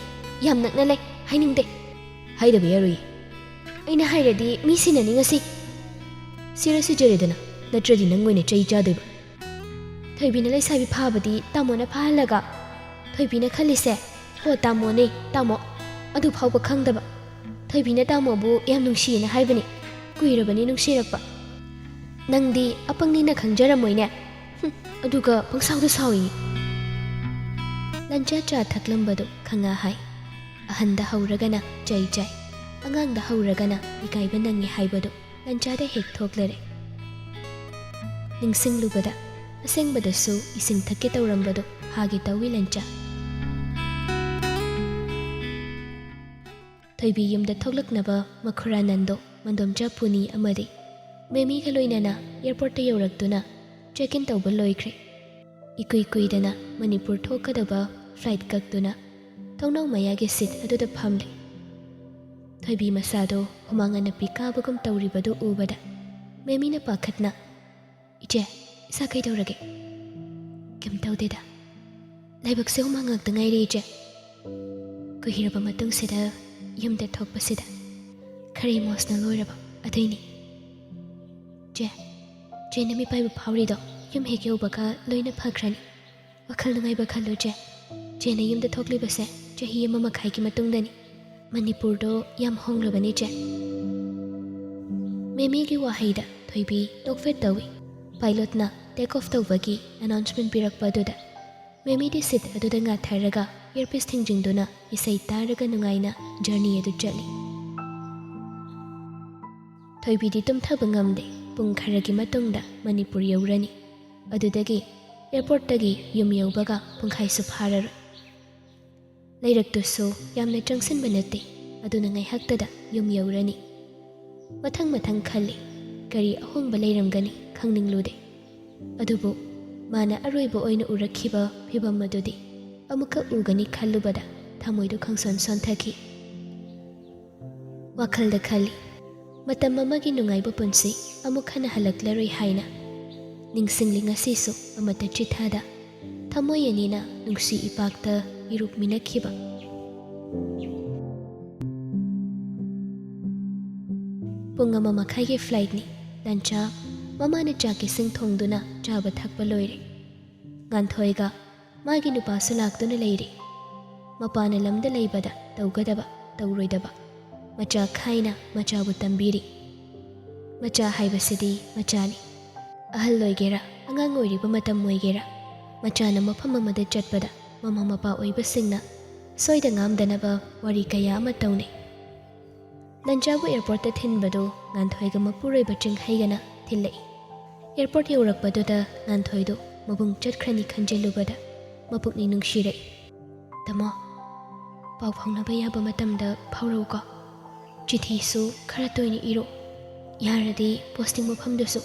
ꯌꯥꯝ ꯅꯛꯅ ꯂꯩ꯫ ꯍꯥꯏꯅꯤꯡꯗꯦ꯫ ꯍꯥꯏꯗꯕ ꯌꯥꯔꯣꯏꯌꯦ꯫ ꯑꯩꯅ ꯍꯥꯏꯔꯗꯤ ꯃꯤ ꯁꯤꯟꯅꯅꯤ ꯉꯁꯤ꯫ ꯁꯤꯔ ꯁꯤꯖꯔꯦꯗꯅ, ꯅꯠꯇ꯭ꯔꯗꯤ ꯅꯪ ꯑꯣꯏꯅ ꯆꯩ ꯆꯥꯗꯣꯏꯕ꯫ ꯊꯣꯏꯕꯤꯅ ꯂꯩꯁꯥꯕꯤ ꯐꯥꯕꯗꯤ ꯇꯥꯃꯣꯅ ꯐꯥꯍꯜꯂꯒ, ꯊꯣꯏꯕꯤꯅ ꯈꯜꯂꯤꯁꯦ, "ꯍꯣ, ꯇꯥꯃꯣꯅꯦ, ꯇꯥꯃꯣ", ꯑꯗꯨ ꯐꯥꯎꯕ ꯈꯪꯗꯕ꯫ ꯊꯣꯏꯕꯤꯅ ꯇꯥꯃꯣꯕꯨ ꯌꯥꯝ ꯅꯨꯡꯁꯤꯌꯦꯅ ꯍꯥꯏꯕꯅꯤ, ꯀꯨꯏꯔꯕꯅꯤ ꯅꯨꯡꯁꯤꯔꯛꯄ꯫ "ꯅꯪꯗꯤ ꯑꯄꯪꯅꯤꯅ ꯈꯪꯖꯔꯝꯃꯣꯏꯅꯦ꯫ ꯍꯨꯝ, ꯑꯗꯨꯒ ꯄꯪꯁꯥꯎꯗ ꯁꯥꯎꯏ"꯫ ꯂꯟꯆꯥ ꯆꯥ ꯊꯛꯂꯝꯕꯗꯨ ꯈꯪꯉꯥ ꯍꯥꯏ꯫ ꯑꯍꯟꯗ ꯍꯧꯔꯒꯅ ꯆꯩ ꯆꯥꯏ, ꯑꯉꯥꯡꯗ ꯍꯧꯔꯒꯅ ꯏꯀꯥꯏꯕ ꯅꯪꯉꯤ ꯍꯥꯏꯕꯗꯨ ꯂꯟꯆꯥꯗ ꯍꯦꯛ ꯊꯣꯛꯂꯔꯦ꯫ ꯅꯤꯡꯁꯤꯡꯂꯨꯕꯗ ꯑꯁꯦꯡꯕꯗꯁꯨ ꯏꯁꯤꯡ ꯊꯛꯀꯦ ꯇꯧꯔꯝꯕꯗꯨ ꯐꯥꯒꯦ ꯇꯧꯏ ꯂꯟꯆꯥ꯫ ꯊꯣꯏꯕꯤ ꯌꯨꯝꯗ ꯊꯣꯛꯂꯛꯅꯕ ꯃꯈꯨꯔꯥ ꯅꯟꯗꯣ, ꯃꯟꯗꯣꯝꯆꯥ ꯄꯨꯅꯤ ꯑꯃꯗꯤ ꯃꯦꯃꯤꯒ ꯂꯣꯏꯅꯅ ꯑꯦꯌꯔꯄꯣꯔꯠꯇ ꯌꯧꯔꯛꯇꯨꯅ ꯆꯦꯛ ꯏꯟ ꯇꯧꯕ ꯂꯣꯏꯈ꯭ꯔꯦ꯫ ꯏꯀꯨꯏ ꯀꯨꯏꯗꯅ ꯃꯅꯤꯄꯨꯔ ꯊꯣꯛꯀꯗꯕ ꯐ꯭ꯂꯥꯏꯠ ꯀꯛꯇꯨꯅ ꯊꯣꯡꯅꯥꯎ ꯃꯌꯥꯒꯤ ꯁꯤꯠ ꯑꯗꯨꯗ ꯐꯝꯂꯦ꯫ ꯊꯣꯏꯕꯤ ꯃꯁꯥꯗꯣ ꯍꯨꯃꯥꯡ ꯑꯅꯞꯄꯤ ꯀꯥꯕꯒꯨꯝ ꯇꯧꯔꯤꯕꯗꯨ ꯎꯕꯗ ꯃꯦꯃꯤꯅ ꯄꯥꯈꯠꯅ, "ꯏꯆꯦ, ꯏꯁꯥ ꯀꯩꯗꯧꯔꯒꯦ?" "ꯀꯩꯝ ꯇꯧꯗꯦꯗ꯫ ꯂꯥꯏꯕꯛꯁꯦ ꯍꯨꯃꯥꯡ ꯉꯥꯛꯇ ꯉꯥꯏꯔꯦ, ꯏꯆꯦ꯫ ꯀꯨꯏꯔꯕ ꯃꯇꯨꯡꯁꯤꯗ ꯌꯨꯝꯗ ꯊꯣꯛꯄꯁꯤꯗ ꯈꯔ ꯏꯃꯣꯁꯅꯦꯜ ꯑꯣꯏꯔꯕ, ꯑꯗꯨꯏꯅꯤ꯫ ꯆꯦ, ꯆꯦꯅ ꯃꯤꯄꯥꯏꯕ ꯐꯥꯎꯔꯤꯗꯣ ꯌꯨꯝ ꯍꯦꯛ ꯌꯧꯕꯒ ꯂꯣꯏꯅ ꯐꯈ꯭ꯔꯅꯤ꯫ ꯋꯥꯈꯜ ꯅꯨꯡꯉꯥꯏꯕ ꯈꯜꯂꯨ, ꯆꯦ꯫ ꯆꯦꯅ ꯌꯨꯝꯗ ꯊꯣꯛꯂꯤꯕꯁꯦ ꯆꯍꯤ ꯑꯃ ꯃꯈꯥꯏꯒꯤ ꯃꯇꯨꯡꯗꯅꯤ꯫ ꯃꯅꯤꯄꯨꯔꯗꯣ ꯌꯥꯝ ꯍꯣꯡꯂꯕꯅꯤ, ꯆꯦ"꯫ ꯃꯦꯃꯤꯒꯤ ꯋꯥꯍꯩꯗ ꯊꯣꯏꯕꯤ ꯅꯣꯛꯐꯦꯠ ꯇꯧꯏ꯫ ꯄꯥꯏꯂꯣꯠꯅ ꯇꯦꯛ ꯑꯣꯐ ꯇꯧꯕꯒꯤ ꯑꯦꯅꯥꯎꯟꯁꯃꯦꯟ ꯄꯤꯔꯛꯄ ꯑꯗꯨꯗ ꯃꯦꯃꯤꯗꯤ ꯁꯤꯠ ꯑꯗꯨꯗ ꯉꯥꯊꯔꯒ ꯏꯌꯔꯄꯤꯁ ꯊꯤꯡꯖꯤꯟꯗꯨꯅ ꯏꯁꯩ ꯇꯥꯔꯒ ꯅꯨꯡꯉꯥꯏꯅ ꯖꯔꯅꯤ ꯑꯗꯨ ꯆꯠꯂꯤ꯫ ꯊꯣꯏꯕꯤꯗꯤ ꯇꯨꯝꯊꯕ ꯉꯝꯗꯦ꯫ ꯄꯨꯡ ꯈꯔꯒꯤ ꯃꯇꯨꯡꯗ ꯃꯅꯤꯄꯨꯔ ꯌꯧꯔꯅꯤ꯫ ꯑꯗꯨꯗꯒꯤ ꯑꯦꯌꯔꯄꯣꯔꯠꯇꯒꯤ ꯌꯨꯝ ꯌꯧꯕꯒ ꯄꯨꯡꯈꯥꯏꯁꯨ ꯐꯥꯔꯔꯣꯏ꯫ ꯂꯩꯔꯛꯇꯨꯁꯨ ꯌꯥꯝꯅ ꯆꯪꯁꯤꯟꯕ ꯅꯠꯇꯦ, ꯑꯗꯨꯅ ꯉꯥꯏꯍꯥꯛꯇꯗ ꯌꯨꯝ ꯌꯧꯔꯅꯤ꯫ ꯃꯊꯪ ꯃꯊꯪ ꯈꯜꯂꯤ, ꯀꯔꯤ ꯑꯍꯣꯡꯕ ꯂꯩꯔꯝꯒꯅꯤ ꯈꯪꯅꯤꯡꯂꯨꯗꯦ꯫ ꯑꯗꯨꯕꯨ ꯃꯥꯅ ꯑꯔꯣꯏꯕ ꯑꯣꯏꯅ ꯎꯔꯛꯈꯤꯕ ꯐꯤꯚꯝ ꯑꯗꯨꯗꯤ ꯑꯃꯨꯛꯀ ꯎꯒꯅꯤ ꯈꯜꯂꯨꯕꯗ ꯊꯃꯣꯏꯗꯨ ꯈꯪꯁꯣꯟ ꯁꯣꯟꯊꯈꯤ꯫ ꯋꯥꯈꯜꯗ ꯈꯜꯂꯤ, ꯃꯇꯝ ꯑꯃꯒꯤ ꯅꯨꯡꯉꯥꯏꯕ ꯄꯨꯟꯁꯤ ꯑꯃꯨꯛ ꯍꯟꯅ ꯍꯜꯂꯛꯂꯔꯣꯏ ꯍꯥꯏꯅ꯫ ꯅꯤꯡꯁꯤꯡꯂꯤ ꯉꯁꯤꯁꯨ ꯑꯃꯠꯇ ꯆꯤꯠꯊꯗ ꯊꯃꯣꯏ ꯑꯅꯤꯅ ꯅꯨꯡꯁꯤ ꯏꯄꯥꯛꯇ ꯏꯔꯨꯞꯃꯤꯟꯅꯈꯤꯕ꯫ ꯄꯨꯡ ꯑꯃ ꯃꯈꯥꯏꯒꯤ ꯐ꯭ꯂꯥꯏꯠꯅꯤ꯫ ꯂꯟꯆꯥ ꯃꯃꯥꯅ ꯆꯥꯛ ꯏꯁꯤꯡ ꯊꯣꯡꯗꯨꯅ ꯆꯥꯕ ꯊꯛꯄ ꯂꯣꯏꯔꯦ꯫ ꯉꯥꯟꯊꯣꯏꯒ ꯃꯥꯒꯤ ꯅꯨꯄꯥꯁꯨ ꯂꯥꯛꯇꯨꯅ ꯂꯩꯔꯤ꯫ ꯃꯄꯥꯅ ꯂꯝꯗ ꯂꯩꯕꯗ ꯇꯧꯒꯗꯕ, ꯇꯧꯔꯣꯏꯗꯕ ꯃꯆꯥ ꯈꯥꯏꯅ ꯃꯆꯥꯕꯨ ꯇꯝꯕꯤꯔꯤ꯫ ꯃꯆꯥ ꯍꯥꯏꯕꯁꯤꯗꯤ ꯃꯆꯥꯅꯤ꯫ ꯑꯍꯜ ꯑꯣꯏꯒꯦꯔꯥ, ꯑꯉꯥꯡ ꯑꯣꯏꯔꯤꯕ ꯃꯇꯝ ꯑꯣꯏꯒꯦꯔꯥ, ꯃꯆꯥꯅ ꯃꯐꯝ ꯑꯃꯗ ꯆꯠꯄꯗ ꯃꯃꯥ ꯃꯄꯥ ꯑꯣꯏꯕꯁꯤꯡꯅ ꯁꯣꯏꯗ ꯉꯥꯝꯗꯅꯕ ꯋꯥꯔꯤ ꯀꯌꯥ ꯑꯃ ꯇꯧꯅꯩ꯫ ꯂꯟꯆꯥꯕꯨ ꯑꯦꯌꯔꯄꯣꯔꯠꯇ ꯊꯤꯟꯕꯗꯨ ꯉꯥꯟꯊꯣꯏꯒ ꯃꯄꯨꯔꯣꯏꯕ ꯆꯤꯡꯈꯩꯒꯅ ꯊꯤꯜꯂꯛꯏ꯫ ꯑꯦꯌꯔꯄꯣꯔꯠ ꯌꯧꯔꯛꯄꯗꯨꯗ ꯉꯥꯟꯊꯣꯏꯗꯨ ꯃꯕꯨꯡ ꯆꯠꯈ꯭ꯔꯅꯤ ꯈꯟꯖꯤꯜꯂꯨꯕꯗ ꯃꯄꯨꯛꯅꯤꯡ ꯅꯨꯡꯁꯤꯔꯛꯏ꯫ "ꯇꯥꯃꯣ, ꯄꯥꯎ ꯐꯥꯎꯅꯕ ꯌꯥꯕ ꯃꯇꯝꯗ ꯐꯥꯎꯔꯛꯎꯀꯣ꯫ ꯆꯤꯊꯤꯁꯨ ꯈꯔ ꯇꯣꯏꯅ ꯏꯔꯣ꯫ ꯌꯥꯔꯗꯤ ꯄꯣꯁꯇꯤꯡ ꯃꯐꯝꯗꯨꯁꯨ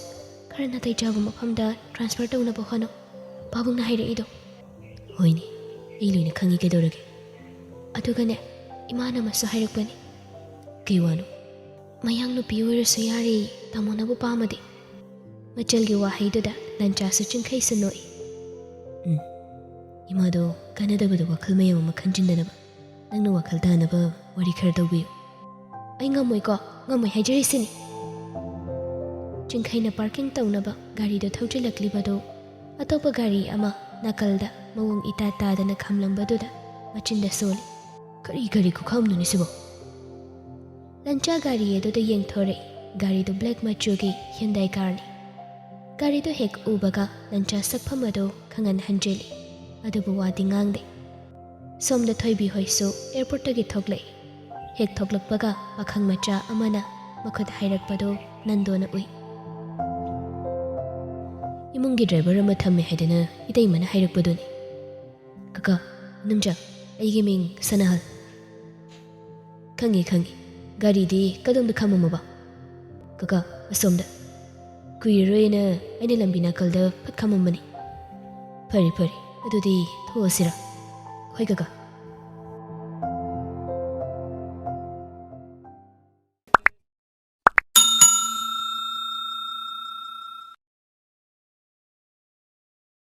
ꯈꯔ ꯅꯥꯇꯩ ꯆꯥꯕ ꯃꯐꯝꯗ ꯇ꯭ꯔꯥꯟꯁꯐꯔ ꯇꯧꯅꯕ ꯍꯣꯠꯅꯧ, ꯄꯥꯕꯨꯡꯅ ꯍꯥꯏꯔꯛꯏꯗꯣ꯫" "ꯍꯣꯏꯅꯦ, ꯑꯩ ꯂꯣꯏꯅ ꯈꯪꯉꯤ, ꯀꯩꯗꯧꯔꯒꯦ? ꯑꯗꯨꯒꯅꯦ, ꯏꯃꯥꯅ ꯑꯃꯁꯨ ꯍꯥꯏꯔꯛꯄꯅꯤ꯫" "ꯀꯩ ꯋꯥꯅꯣ?" "ꯃꯌꯥꯡ ꯅꯨꯄꯤ ꯑꯣꯏꯔꯁꯨ ꯌꯥꯔꯦ, ꯇꯥꯃꯣꯅꯕꯨ ꯄꯥꯝꯃꯗꯤ꯫" ꯃꯆꯜꯒꯤ ꯋꯥꯍꯩꯗꯨꯗ ꯂꯟꯆꯥꯁꯨ ꯆꯤꯡꯈꯩꯁꯨ ꯅꯣꯛꯏ꯫ "ꯎꯝ, ꯏꯃꯥꯗꯣ ꯀꯥꯟꯅꯗꯕꯗ ꯋꯥꯈꯜ ꯃꯌꯥꯝ ꯑꯃ ꯈꯟꯖꯤꯟꯗꯅꯕ ꯅꯪꯅ ꯋꯥꯈꯜ ꯇꯥꯅꯕ ꯋꯥꯔꯤ ꯈꯔ ꯇꯧꯕꯤꯌꯨ꯫" "ꯑꯩ ꯉꯝꯃꯣꯏꯀꯣ, ꯉꯝꯃꯣꯏ ꯍꯥꯏꯖꯔꯤꯁꯤꯅꯤ꯫" ꯆꯤꯡꯈꯩꯅ ꯄꯥꯔꯀꯤꯡ ꯇꯧꯅꯕ ꯒꯥꯔꯤꯗꯨ ꯊꯧꯖꯤꯜꯂꯛꯂꯤꯕꯗꯨ ꯑꯇꯣꯞꯄ ꯒꯥꯔꯤ ꯑꯃ ꯅꯥꯀꯜꯗ ꯃꯑꯣꯡ ꯏꯇꯥ ꯇꯥꯗꯅ ꯈꯥꯝꯂꯝꯕꯗꯨꯗ ꯃꯆꯤꯟꯗ ꯁꯣꯜꯂꯤ꯫ "ꯀꯔꯤ ꯒꯥꯔꯤ ꯈꯨꯈꯥꯝꯅꯣꯅꯦ ꯁꯤꯕꯣ?" ꯂꯟꯆꯥ ꯒꯥꯔꯤ ꯑꯗꯨꯗ ꯌꯦꯡꯊꯣꯔꯛꯏ꯫ ꯒꯥꯔꯤꯗꯨ ꯕ꯭ꯂꯦꯛ ꯃꯆꯨꯒꯤ ꯍ꯭ꯌꯨꯟꯗꯥꯏ ꯀꯥꯔꯅꯤ꯫ ꯒꯥꯔꯤꯗꯨ ꯍꯦꯛ ꯎꯕꯒ ꯂꯟꯆꯥ ꯁꯛꯐꯝ ꯑꯗꯨ ꯈꯪꯍꯟ ꯍꯟꯖꯤꯜꯂꯤ, ꯑꯗꯨꯕꯨ ꯋꯥꯗꯤ ꯉꯥꯡꯗꯦ꯫ ꯁꯣꯝꯗ ꯊꯣꯏꯕꯤ ꯍꯣꯏꯁꯨ ꯑꯦꯌꯔꯄꯣꯔꯠꯇꯒꯤ ꯊꯣꯛꯂꯛꯏ꯫ ꯍꯦꯛ ꯊꯣꯛꯂꯛꯄꯒ ꯄꯥꯈꯪ ꯃꯆꯥ ꯑꯃꯅ ꯃꯈꯨꯠ ꯍꯥꯏꯔꯛꯄꯗꯨ ꯅꯟꯗꯣꯅ ꯎꯏ꯫ "ꯏꯃꯨꯡꯒꯤ ꯗ꯭ꯔꯥꯏꯚꯔ ꯑꯃ ꯊꯝꯃꯦ ꯍꯥꯏꯗꯅ ꯏꯇꯩꯃꯅ ꯍꯥꯏꯔꯛꯄꯗꯨꯅꯤ꯫" "ꯀꯀꯥ, ꯅꯨꯝꯖꯥ, ꯑꯩꯒꯤ ꯃꯤꯡ ꯁꯅꯥꯍꯜ꯫" "ꯈꯪꯉꯤ, ꯈꯪꯉꯤ꯫ ꯒꯥꯔꯤꯗꯤ ꯀꯗꯣꯝꯗ ꯈꯥꯝꯃꯝꯃꯕ?" "ꯀꯀꯥ, ꯑꯁꯣꯝꯗ꯫ ꯀꯨꯏꯔꯔꯣꯏꯅ ꯑꯩꯅ ꯂꯝꯕꯤ ꯅꯥꯀꯜꯗ ꯐꯠ ꯈꯥꯝꯃꯝꯕꯅꯤ꯫" "ꯐꯔꯦ, ꯐꯔꯦ꯫ ꯑꯗꯨꯗꯤ ꯊꯣꯛꯑꯁꯤꯔ?" "ꯍꯣꯏ ꯀꯀꯥ,